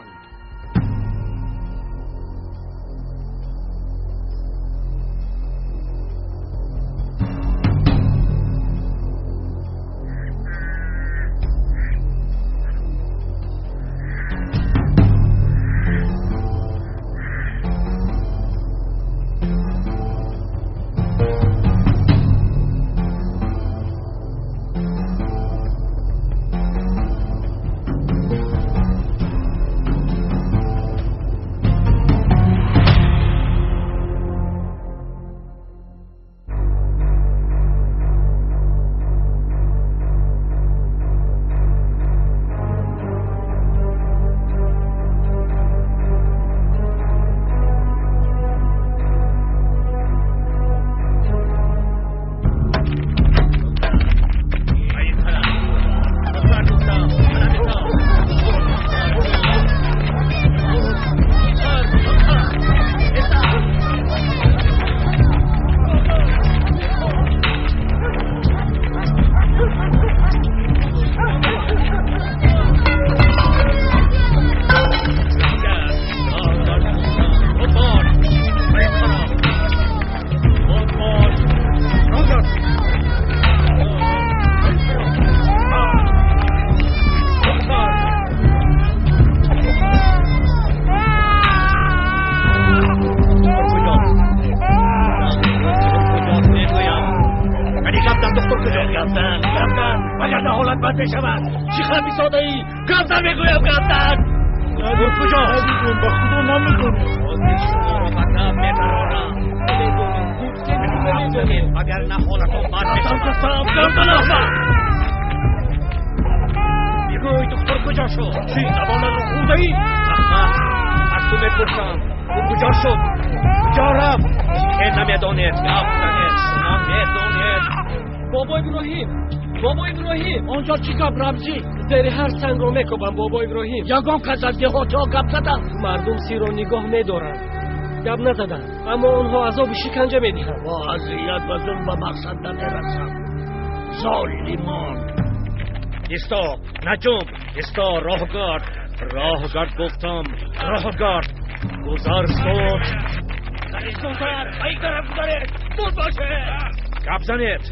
мешавад. Чӣ хаб истодаӣ? Гап зан, мегӯям, гап зан. Ӯ куҷост? Ба Худо намедонем. Ҳозир шуморо ба гап мебарорам. Гап занед, вагарна ҳолатон бад мешавад. Қасам, гап зан, аҳмақ. Бигӯй, духтур куҷо шуд? Чӣ, забонатро хӯрдаӣ? Аҳмақ, аз ту мепурсам, ӯ куҷо шуд? Куҷо рафт? Чӣ намедонед? Гап занед, шумо медонед. Бобо Иброҳим, бобо Иброҳим. Он ҷо чӣ гап, Рамзӣ? Зери ҳар сангро мекобам, бобо Иброҳим. Ягон кас аз деҳотиҳо гап заданд? Мардум сирро нигоҳ медоранд, гап назаданд, аммо онҳо азобу шиканҷа медиҳанд. Бо азият ва зулм ба мақсад намерасанд, золимон. Исто, наҷум, исто, роҳгард, роҳгард гуфтам, роҳгард. Гузар зуд. Зудтар, ба ин тараф гузаред, зуд бошед. Гап занед,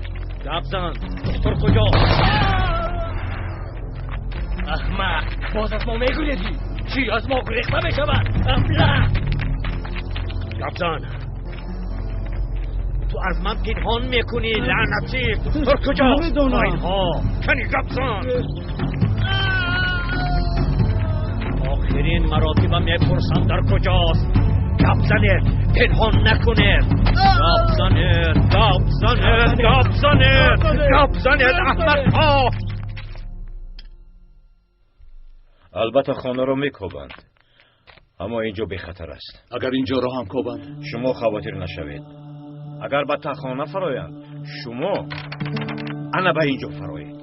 гап зан. Духтур куҷост? Аҳмақ, боз аз мо мегурезӣ? Чӣ, аз мо гурехта мешавад? Аблаҳ! Гап зан. Ту аз ман пинҳон мекунӣ, лаънатӣ. Духтур куҷост? Намедонам. Инҳо кани, гап зан. Охирин маротиба мепурсам, дар куҷост? Гап занед, пинҳон накунед. Гап занед, гап занед, гап занед, гап занед, аҳмақҳо. Албатта хонаро мекобанд, аммо ин ҷо бехатар аст. Агар ин ҷоро ҳам кобанд? Шумо хавотир нашавед. Агар ба тахона фароянд, шумо ана ба ин ҷо фароед.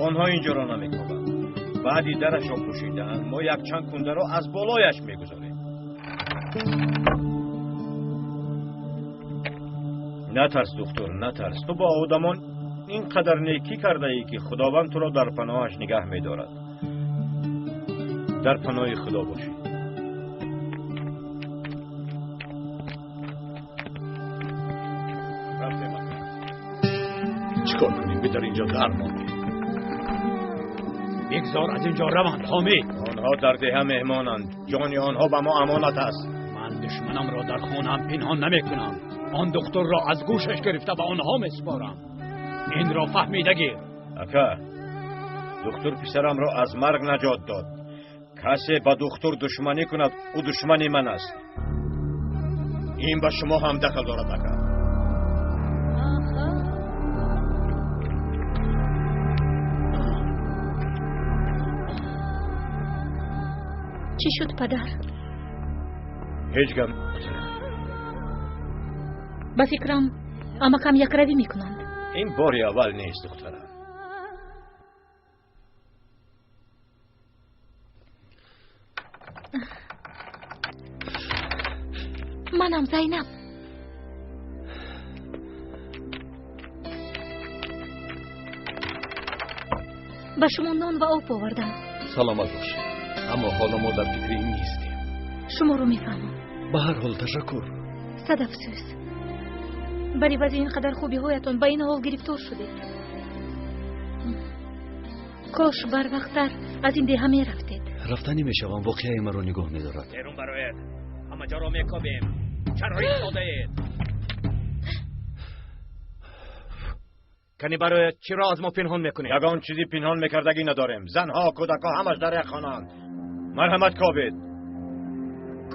Онҳо ин ҷоро намекобанд. Баъди дарашро пӯшидаанд, мо якчанд кундаро аз болояш мегузорем. Натарс, духтур, натарс. Ту бо одамон ин қадар некӣ кардаӣ, ки Худованд туро дар паноҳаш нигаҳ медорад. Дар паноҳи Худо бошӣ. Чӣ кор кунем, ки дар инҷо дар мондем? Бигзор аз инҷо раванд, Ҳомид. Онҳо дар деҳа меҳмонанд, ҷони онҳо ба мо амонат аст. Ман душманамро дар хонаам пинҳон намекунам. Он духтурро аз гӯшаш гирифта ба онҳо месупорам. Инро фаҳмида гир. Ака, духтур писарамро аз марг наҷот дод. Касе ба духтур душманӣ кунад, ӯ душмани ман аст. Ин ба шумо ҳам дахл дорад, ака. Чӣ шуд, падар? Ҳеҷ гап. Ба фикрам, амакам якравӣ мекунанд. Ин бори аввал нест, духтарам. Манам Зайнаб. Ба шумо нон ва об овардам. Саломат бошед, аммо ҳоло мо дар фикри ин нестем. Шуморо мефаҳмам. Ба ҳар ҳол ташаккур. Сад афсӯс, бар ивази ин қадар хубиҳоятон ба ин ҳол гирифтор шудед. Кош барвақттар аз ин деҳа мерафтед. Рафтанӣ мешавам, воқеаи маро нигоҳ медорад. Берун бароед, ҳама ҷоро мекобем. Чаро истодаед? Кани бароед, чиро аз мо пинҳон мекунед? Ягон чизи пинҳон мекардагӣ надорем. Занҳо, кӯдакҳо ҳамаш дар як хонаанд. Марҳамат, кобед.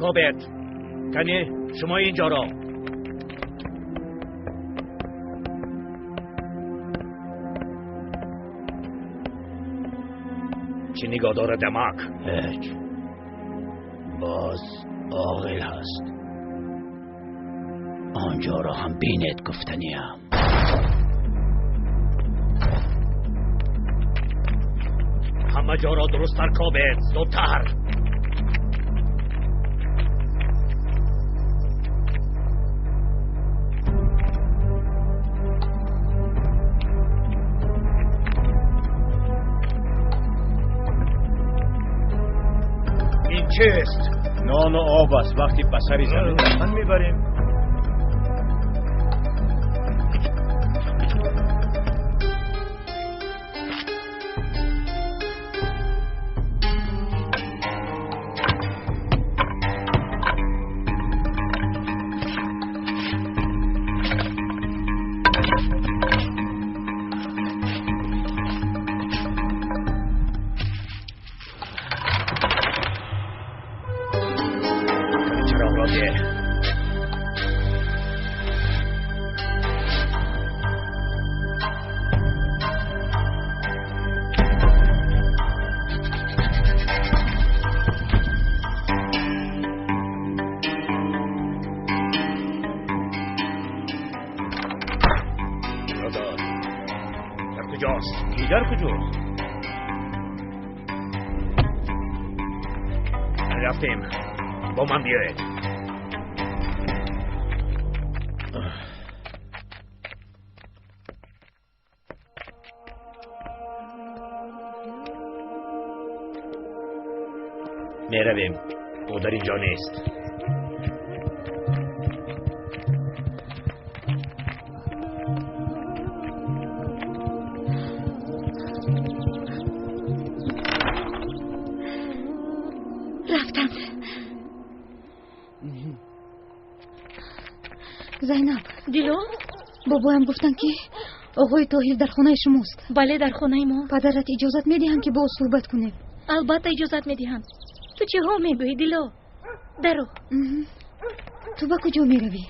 Кобед. Кани шумо ин ҷоро. Чӣ нигоҳ дорад, амак? Ҳеҷ. Боз оғил ҳаст. Он ҷоро ҳам бинед, гуфтаниям. Ҳама ҷоро дурусттар кобед, зудтар. Ин чист? Нону об аст. Вақти ба сари замин дафн мебарем. Дигар куҷост? Рафтем. Бо ман биёед. Меравем. Ӯ дар инҷо нест. Рафтанд. Зайнаб. Дило? Бобоям гуфтанд, ки оғои Тоҳир дар хонаи шумост. Бале, дар хонаи мо. Падарат иҷозат медиҳанд, ки бо ӯ суҳбат кунем? Албатта иҷозат медиҳанд. Ту чиҳо мегӯӣ, Дило? Даро. Ту ба куҷо меравӣ?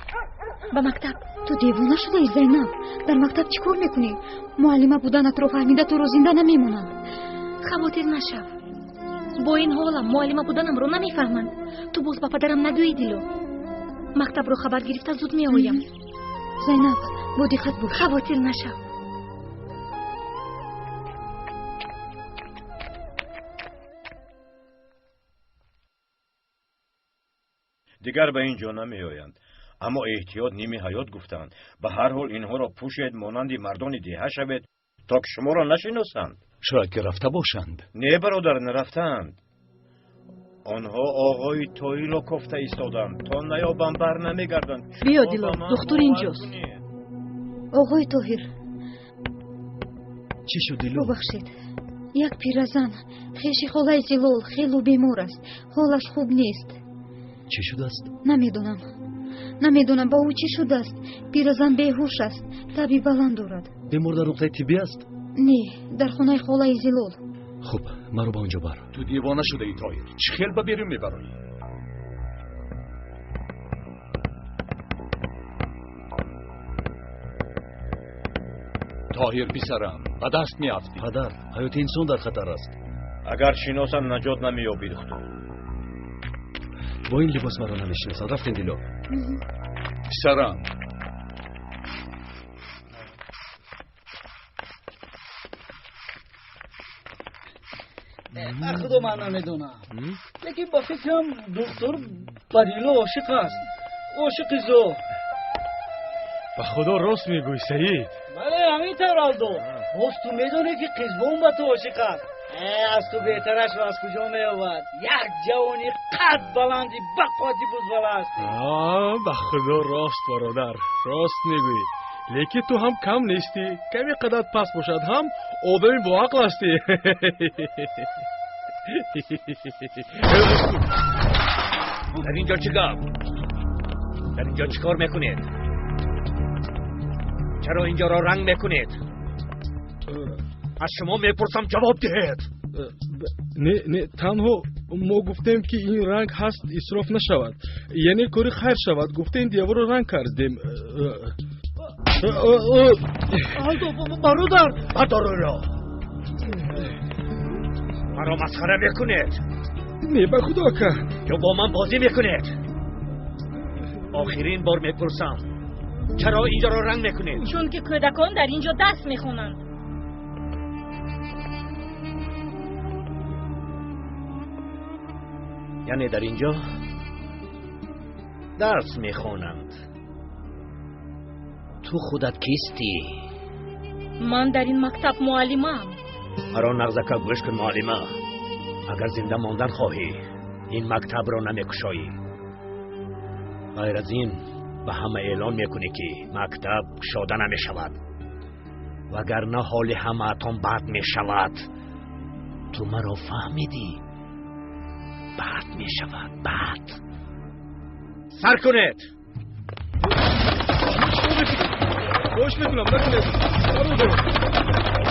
Ба мактаб. Ту девона шудаӣ, Зайнаб. Дар мактаб чӣ кор мекунӣ? Муаллима буданатро фаҳмида туро зинда намемонанд. Хавотир нашав. Бо ин ҳолам муаллима буданамро намефаҳманд. Ту боз ба падарам нагӯӣ, Дило. Мактабро хабар гирифта зуд меоям. Зайнаб, бо диққат бош. Хавотир нашав. Дигар ба ин ҷо намеоянд. Аммо эҳтиёт ними ҳаёт гуфтанд. Ба ҳар ҳол инҳоро пӯшед, монанди мардони деҳа шавед, то ки шуморо нашиносанд. Шояд ки рафта бошанд. Не, бародар, нарафтаанд. Онҳо оғои Тоҳирро кофта истоданд. То наёбам бар намегарданд. Биё, Дило, духтур инҷост. Оғои Тоҳир. Чӣ шуд, Дило? Бубахшед. Як пиразан хеши холаи Зилол хело бемор аст. Ҳолаш хуб нест. Чӣ шудааст? Намедонам. Намедонам ба ӯ чӣ шудааст. Пиразан беҳуш аст, таби баланд дорад. Бемор дар нуқтаи тиббӣ аст? Не, дар хонаи холаи Зилол. Хуб, маро ба он ҷо бар. Ту девона шудаӣ, Тоҳир. Чӣ хел ба берун мебароӣ? Тоҳир писарам, ба даст меафтӣ. Падар, ҳаёти инсон дар хатар аст. Агар шиносам наҷот намеёбӣ, духтур. Бо ин либос маро намешиносанд. Рафтем, Дило. Писарам. Ба худо ман намедонам, лекин ба фикрам духтур ба Дило ошиқ аст. Ошиқи зор. Ба худо рост мегӯӣ, Саид. Бале, ҳамин тавр, Алдо. Боз ту медонӣ, ки Қизбон ба ту ошиқ аст. Аз ту беҳтарашро аз куҷо меёбад? Як ҷавони қад баланди бақвати бузбала ҳастӣ. Ба худо рост, бародар, рост мегӯӣ. Лекин ту ҳам кам нестӣ. Каме қадат паст бошад ҳам одами боақл ҳастӣ. Дар инҷо чӣ гап? Дар инҷо чӣ кор мекунед? Чаро инҷоро ранг мекунед? Аз шумо мепурсам, ҷавоб диҳед. Не, не, танҳо мо гуфтем, ки ин ранг ҳаст, исроф нашавад, яъне кори хайр шавад. Гуфтем, деворро ранг кардем. Алдо, бародар. Бардор ӯро. Маро масхара мекунед? Не, ба худо, ака. Ё бо ман бозӣ мекунед? Охирин бор мепурсам, чаро инҷоро ранг мекунед? Чунки кӯдакон дар инҷо дарс мехонанд. Яъне дар инҷо дарс мехонанд. Ту худат кистӣ? Ман дар ин мактаб муаллимам. Маро нағзака гӯш кун, муаллима. Агар зинда мондан хоҳӣ, ин мактабро намекушоӣ. Ғайр аз ин ба ҳама эълон мекунӣ, ки мактаб кушода намешавад, вагарна ҳоли ҳамаатон бад мешавад. Ту маро фаҳмидӣ? Бад мешавад, бад. Сар кунед. Хоҳиш мекунам, накунед, бародаро.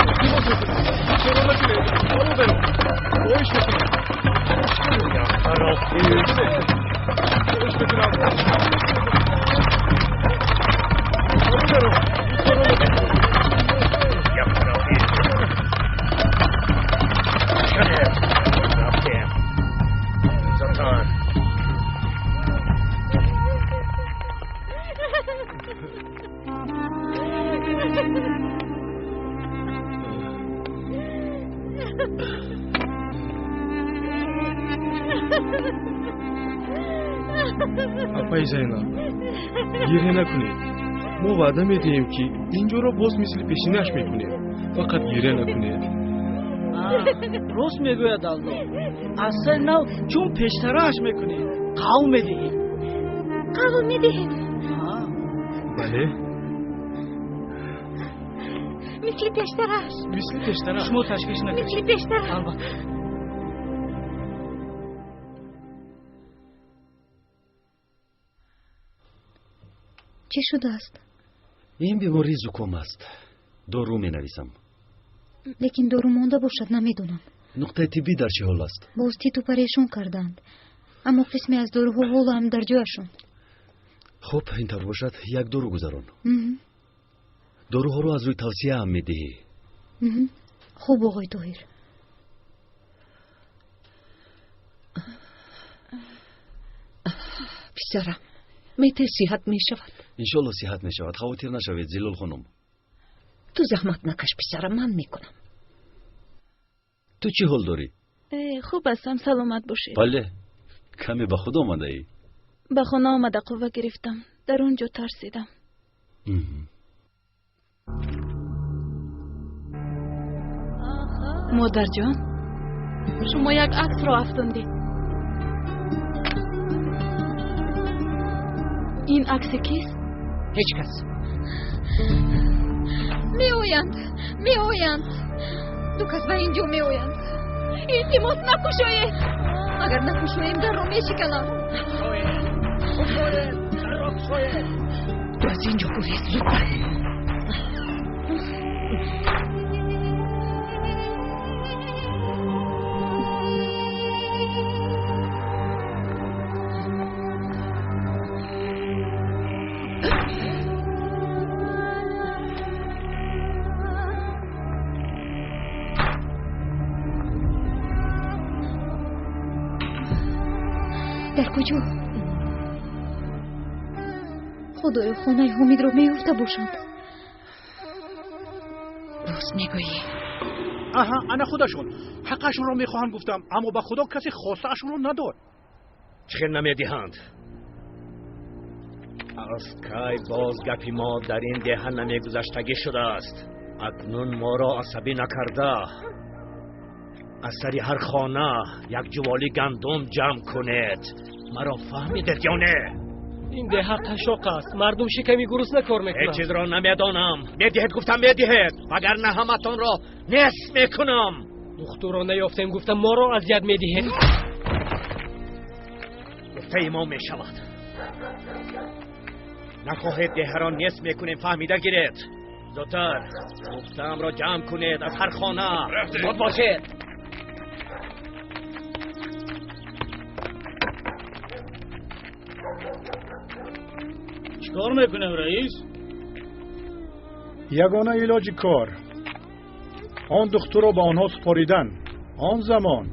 Илтимос мекунам, чаро накунед, бародаро. Хоҳиш мекунам. Хоҳиш мекунам, бародаро, чаро накунед. Рафтем. Зудтар. Апаи Зайнаб, гиря накунед. Мо ваъда медиҳем, ки ин ҷоро боз мисли пешинаш мекунем. Фақат гиря накунед. Рост мегӯяд Алло. Аз сари нав чун пештарааш мекунем. Қавл медиҳем. Қавл медиҳем. Бале. Мисли пештараш. Мисли пештараш. Шумо ташвиш накунед. Мисли пештараш. Албатта. Чӣ шудааст? Ин бемории зуком аст. Дору менависам. Лекин дору монда бошад, намедонам. Нуқтаи тиббӣ дар чӣ ҳол аст? Боз титу парешон карданд, аммо қисме аз доруҳо ҳоло ҳам дар ҷояшон. Хуб, ин тавр бошад, як дору гузарон. Доруҳоро аз рӯи тавсия ҳам медиҳӣ. Хуб, оғои Тоҳир. Писарам, метер сиҳат мешавад? Иншолло сиҳат мешавад. Хавотир нашавед, Зилол хонум. Ту заҳмат накаш, писарам, ман мекунам. Ту чӣ ҳол дорӣ? Хуб ҳастам, саломат бошед. Бале, каме ба худ омадаӣ. Ба хона омада қувва гирифтам. Дар он ҷо тарсидам. Модарҷон, шумо як аксро афтондед. Ин акси кист? Ҳеҷ кас. Меоянд, меоянд. Ду кас ба ин ҷо меоянд. Илтимос, накушоед. Агар накушоем, дарро мешиканам. Ту аз ин ҷо гурез, зудтар. Дар куҷо? Худоё, хонаи Ҳомидро меёфта бошанд. Рост мегӯӣ. Аҳа, ана худашон ҳаққашонро мехоҳанд, гуфтам, аммо ба худо касе хостаашонро надод. Чӣ хел намедиҳанд? Аз кай боз гапи мо дар ин деҳа намегузаштагӣ шудааст. Акнун моро асабӣ накарда, аз сари ҳар хона як ҷуволи гандум ҷамъ кунед. Маро фаҳмидед ё не? Ин деҳа қашоқ аст, мардум шиками гурусна кор мекунанд. Ҳеҷ чизро намедонам. Медиҳед, гуфтам, медиҳед, вагарна ҳаматонро нес мекунам. Духтурро наёфтем, гуфтам, моро азият медиҳед. Гуфтаи мо мешавад. Нахоҳед, деҳаро нес мекунем, фаҳмида гиред. Зудтар гуфтаамро ҷамъ кунед аз ҳар хона. Зуд бошед. Чикор мекунем, раис? Ягона илоҷи кор он духтурро ба онҳо супоридан. Он замон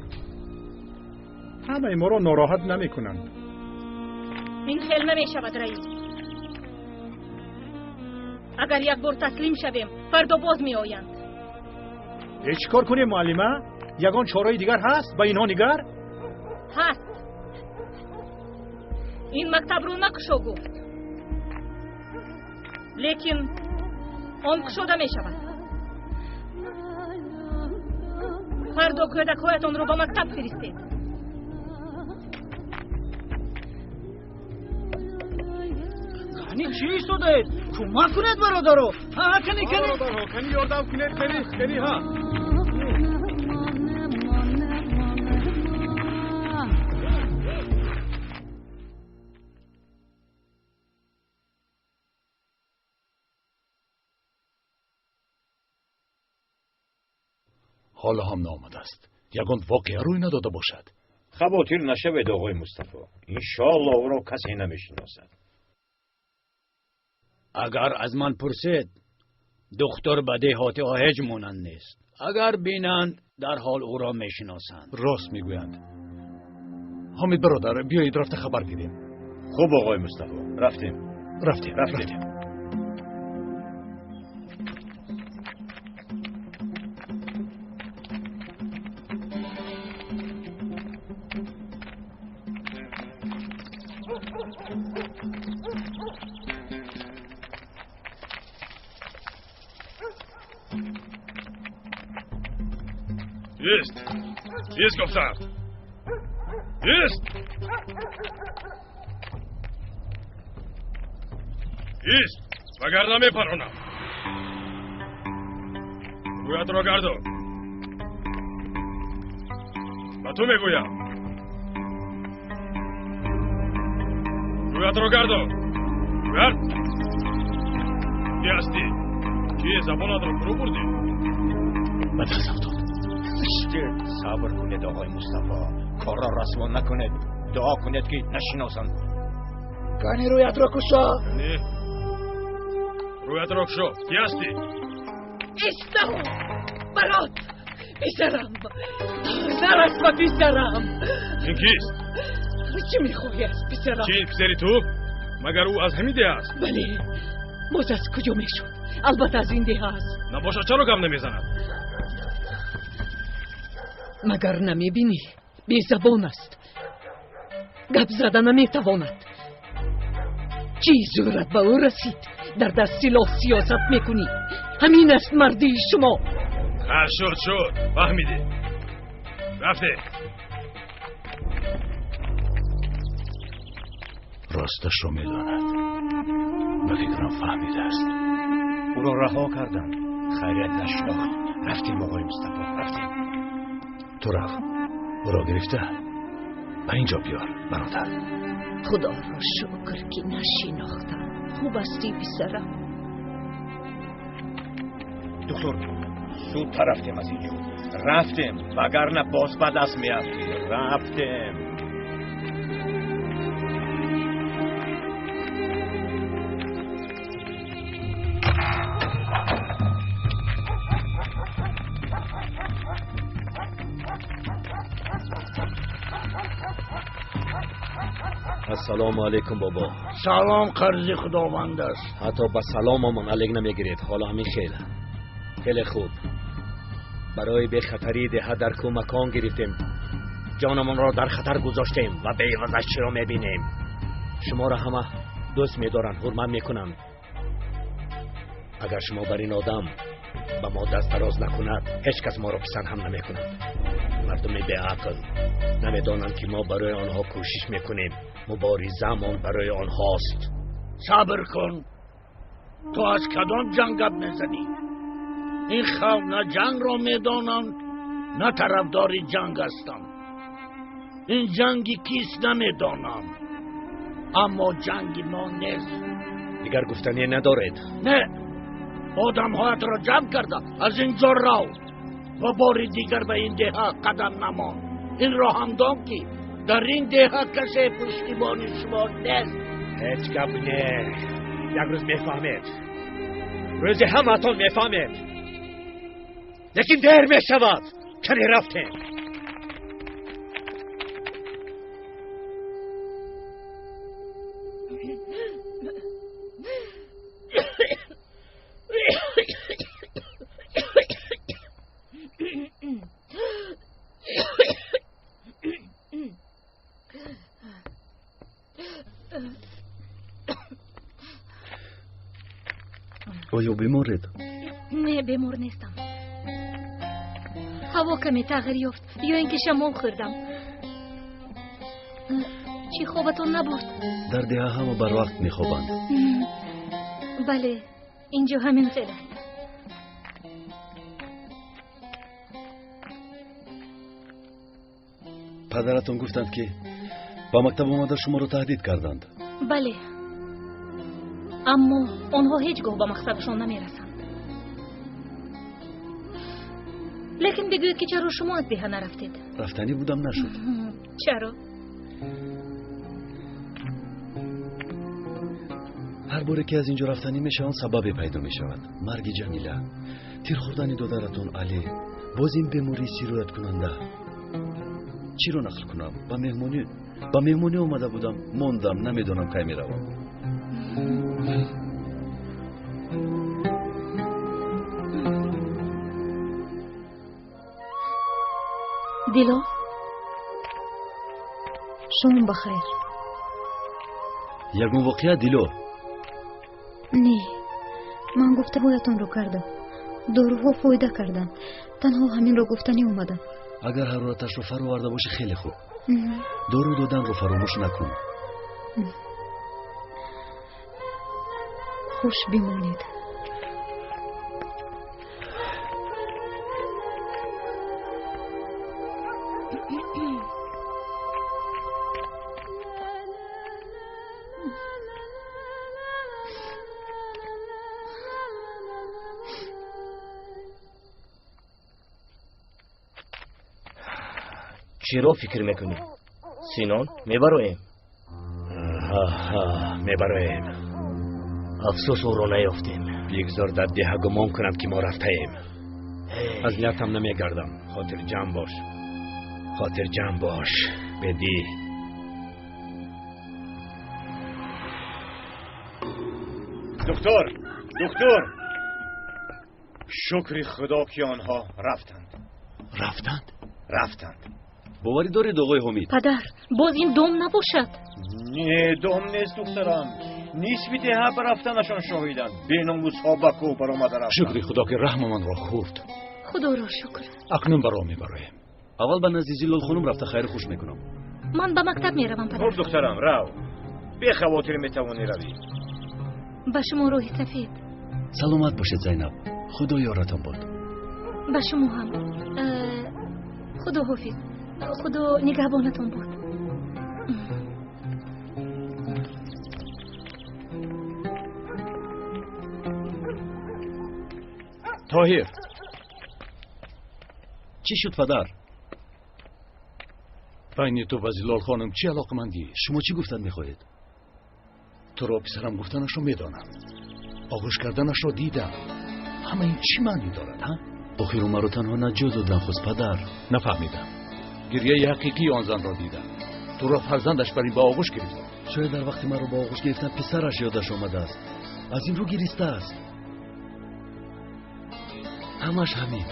ҳамаи моро нороҳат намекунанд. Ин хел намешавад, раис. Агар як бор таслим шавем, фардо боз меоянд. Э, чӣ кор кунем, муаллима? Ягон чораи дигар ҳаст ба инҳо нигар? Ҳаст. Ин мактабро накушо гуфт, лекин он кушода мешавад. Фардо кӯдакҳоятонро ба мактаб фиристед. Кани чӣ истодаед? Кӯмак кунед, бародаро. Ҳа, кани, кани. Кани, ёрдам кунед, кани, кани, ҳа. Ҳоло ҳам наомадааст. Ягон воқеа рӯй надода бошад. Хавотир нашавед, оғои Мустафо. Иншоалло ӯро касе намешиносад. Агар аз ман пурсед, духтур ба деҳотиҳо ҳеҷ монанд нест. Агар бинанд, дарҳол ӯро мешиносанд. Рост мегӯянд. Ҳомид бародар, биёед рафта хабар гирем. Хуб, оғои Мустафо, рафтем. Рафтем, рафтем. Ист! Ист гуфтам! Ист! Ист! Вагарна мепаронам. Рӯятро гардон. Ба ту мегӯям. Рӯятро гардон. Гард! Ки ҳастӣ? Ки забонатро фурӯ бурдӣ? Ба даст афтод. Сабр кунед, оғои Мустафо. Корро расво накунед. Дуо кунед, ки нашиносанд. Кани рӯятро кушо. Не. Рӯятро кушо. Ки ҳастӣ? Исто! Барот! Писарам! Нарас ба писарам! Ин кист? Чӣ мехоҳӣ аз писарам? Чи писари ту? Магар ӯ аз ҳамин деҳа аст? Бале. Боз аз куҷо мешуд? Албатта аз ин деҳа аст. Набошад, чаро гап намезанад? Магар намебинӣ? Безабон аст. Гап зада наметавонад. Чӣ зӯрат ба ӯ расид? Дар даст силоҳ сиёсат мекунӣ. Ҳамин аст мардии шумо. Ха, шуд, шуд. Фаҳмидӣ. Рафте. Росташро медонад. Ба фикрам фаҳмидааст. Ӯро раҳо кардам. Хайрият нашинохт. Рафтем, оғои Мустафо, рафтем. Ту рафт. Ӯро гирифта ба ин ҷо биёр, бародар. Худоро шукр, ки нашинохтам. Хуб ҳастӣ, писарам? Духтур, зудтар рафтем аз ин ҷо. Рафтем, вагарна боз ба даст меафтӣ. Рафтем. Ассалому алайкум, бобо. Салом қарзи Худованд аст. Ҳатто ба саломамон алек намегиред. Ҳоло ҳамин хел. Хеле хуб. Барои бехатарии деҳа дар кӯмакон гирифтем. Ҷонамонро дар хатар гузоштем ва беивазаш чиро мебинем. Шуморо ҳама дӯст медоранд, ҳурмат мекунанд. Агар шумо бар ин одам ба мо даст дароз накунад, ҳеҷ кас моро писанд ҳам намекунад. Мардуми беақл намедонанд, ки мо барои онҳо кӯшиш мекунем. Муборизаамон барои онҳост. Сабр кун. Ту аз кадом ҷанг гап мезанӣ? Ин халқ на ҷангро медонанд, на тарафдори ҷанг ҳастанд. Ин ҷанги кист намедонам, аммо ҷанги мо нест. Дигар гуфтание надоред? Не. Одамҳоятро ҷамъ карда аз ин ҷо рав ва бори дигар ба ин деҳа қадам намон. Инро ҳам дон, ки дар ин деҳа касе пуштибони шумо нест. Ҳеҷ гап не. Як рӯз мефаҳмед. Рӯзе ҳамаатон мефаҳмед. Лекин дер мешавад. Кани рафтем. Оё беморед? Не, бемор нестам. Ҳаво каме тағйир ёфт, ё ин ки шамол хӯрдам. Чӣ, хобатон набурд? Дар деҳа ҳама барвақт мехобанд. Бале, ин ҷо ҳамин хел аст. Падаратон гуфтанд, ки ба мактаб омада шуморо таҳдид карданд. Бале, аммо онҳо ҳеҷ гоҳ ба мақсадашон намерасанд. Лекин бигӯед, ки чаро шумо аз деҳа нарафтед? Рафтанӣ будам, нашуд. Чаро? Ҳар боре ки аз ин ҷо рафтанӣ мешавам, сабабе пайдо мешавад. Марги Ҷамила, тир хӯрдани додаратон Алӣ, боз ин бемории сирояткунанда. Чиро нақл кунам? Ба меҳмонӣ омада будам, мондам, намедонам кай меравам. Дило. Шом ба хайр. Ягон воқеа, Дило? Не, ман гуфтаҳоятонро кардам, доруҳо фоида карданд. Танҳо ҳаминро гуфтанӣ омадам. Агар ҳарораташро фароварда бошӣ хеле хуб. Дору доданро фаромӯш накун. Хуш бимонед. Чиро фикр мекунӣ? Синон, мебароем? Мебароем. Афсӯс, ӯро наёфтем. Бигзор дар деҳа гумон кунанд, ки мо рафтаем. Аз ниятам намегардам. Хотирҷамъ бош, хотирҷамъ бош, бедӣ. Духтур, духтур, шукри худо, ки онҳо рафтанд. Рафтанд? Рафтанд. Боварӣ доред, оғои Ҳомид? Падар, боз ин дом набошад. Не, дом нест, духтарам. Нисфи деҳа ба рафтанашон шоҳиданд. Беномусҳо ба кӯҳ баромада рафтанд. Шукри худо, ки раҳмамонро хӯрд. Худоро шукр. Акнун ба роҳ мебароем. Аввал ба назди Зилолхонум рафта хайру хуш мекунам. Ман ба мактаб меравам, падар. Хуб, духтарам, рав. Бехавотир метавонӣ равӣ. Ба шумо роҳи сафед. Саломат бошед, Зайнаб. Худо ёратон бод. Ба шумо ҳам. Худо ҳофиз. Худо нигаҳбонатон бод. Тоҳир. Чӣ шуд, падар? Байни ту ва Зилолхонум чӣ алоқамандӣ? Шумо чӣ гуфтан мехоҳед? Туро писарам гуфтанашро медонам, оғӯш карданашро дидам. Ҳама ин чӣ маънӣ дорад, ҳа? Охир маро танҳо наҷот додан хост, падар. Нафаҳмидам. Гирьяи ҳақиқии он занро дидам. Туро фарзандаш бар ин ба оғӯш гирифт. Шояд дар вақти маро ба оғӯш гирифтан писараш ёдаш омадааст, аз ин рӯ гиристааст. Ҳамаш ҳамин.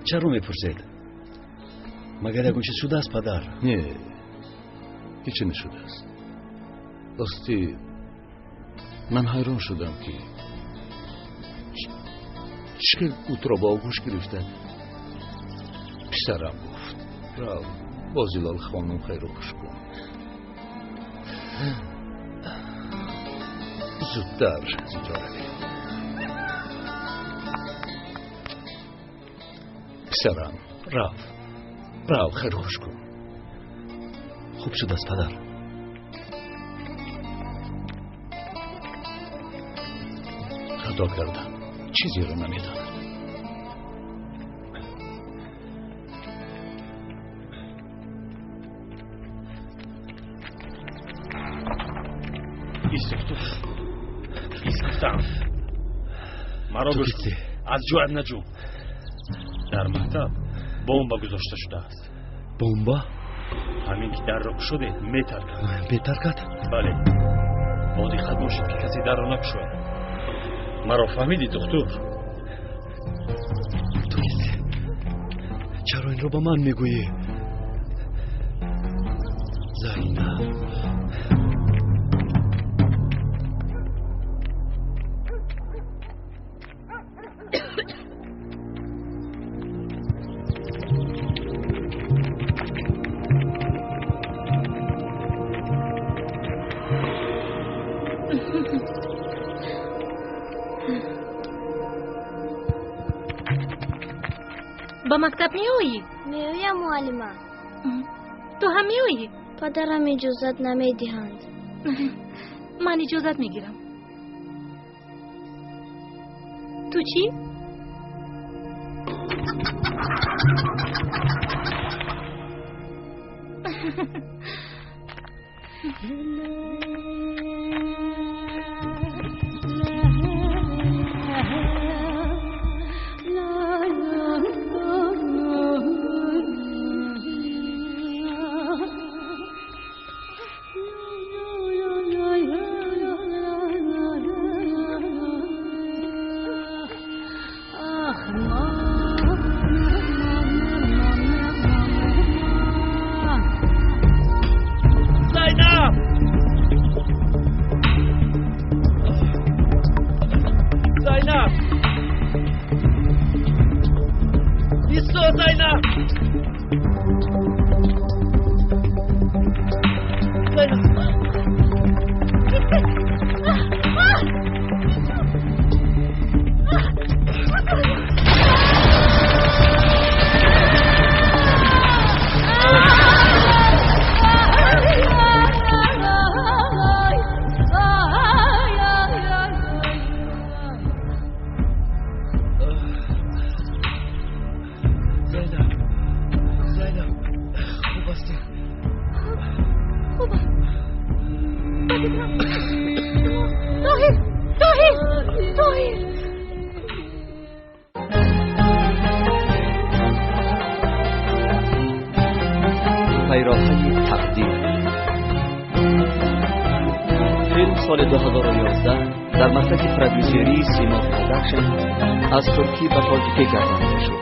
Чаро мепурсед? Магар ягон чиз шудааст, падар? Не, ҳечи нашудааст. Рости, ман ҳайрон шудам, ки чӣ хел ӯ туро ба оғӯш гирифта писарам гуфт. Рав, бо Зилол хонум хайру хуш кун. Зудтар аз инҷо равем. Писарам, рав, рав, хайру хуш кун. Хуб шудааст, падар. Хато кардам, чизеро намедонам. Истуфтам. Маро гӯш, аз ҷоят наҷӯ. Дар мактаб бомба гузошта шудааст. Бомба? Ҳамин ки дарро кушодед, метаркад. Метаркад? Бале. Бо диққат бошед, ки касе дарро накушояд. Маро фаҳмидӣ, духтур? Ту кисти? Чаро инро ба ман мегӯӣ? Зайнаб. Ба мактаб меоӣ? Меоям, муаллима. Ту ҳам меоӣ? Падарам иҷозат намедиҳанд. Ман иҷозат мегирам. Ту чӣ? Зайнаб! Худо, Зайнаб! Зайнаб! Пайроҳаи тақдир. Филм соли 2011 дар маркази продюсерии Симо Продакшн аз туркӣ ба тоҷикӣ гардонида шуд.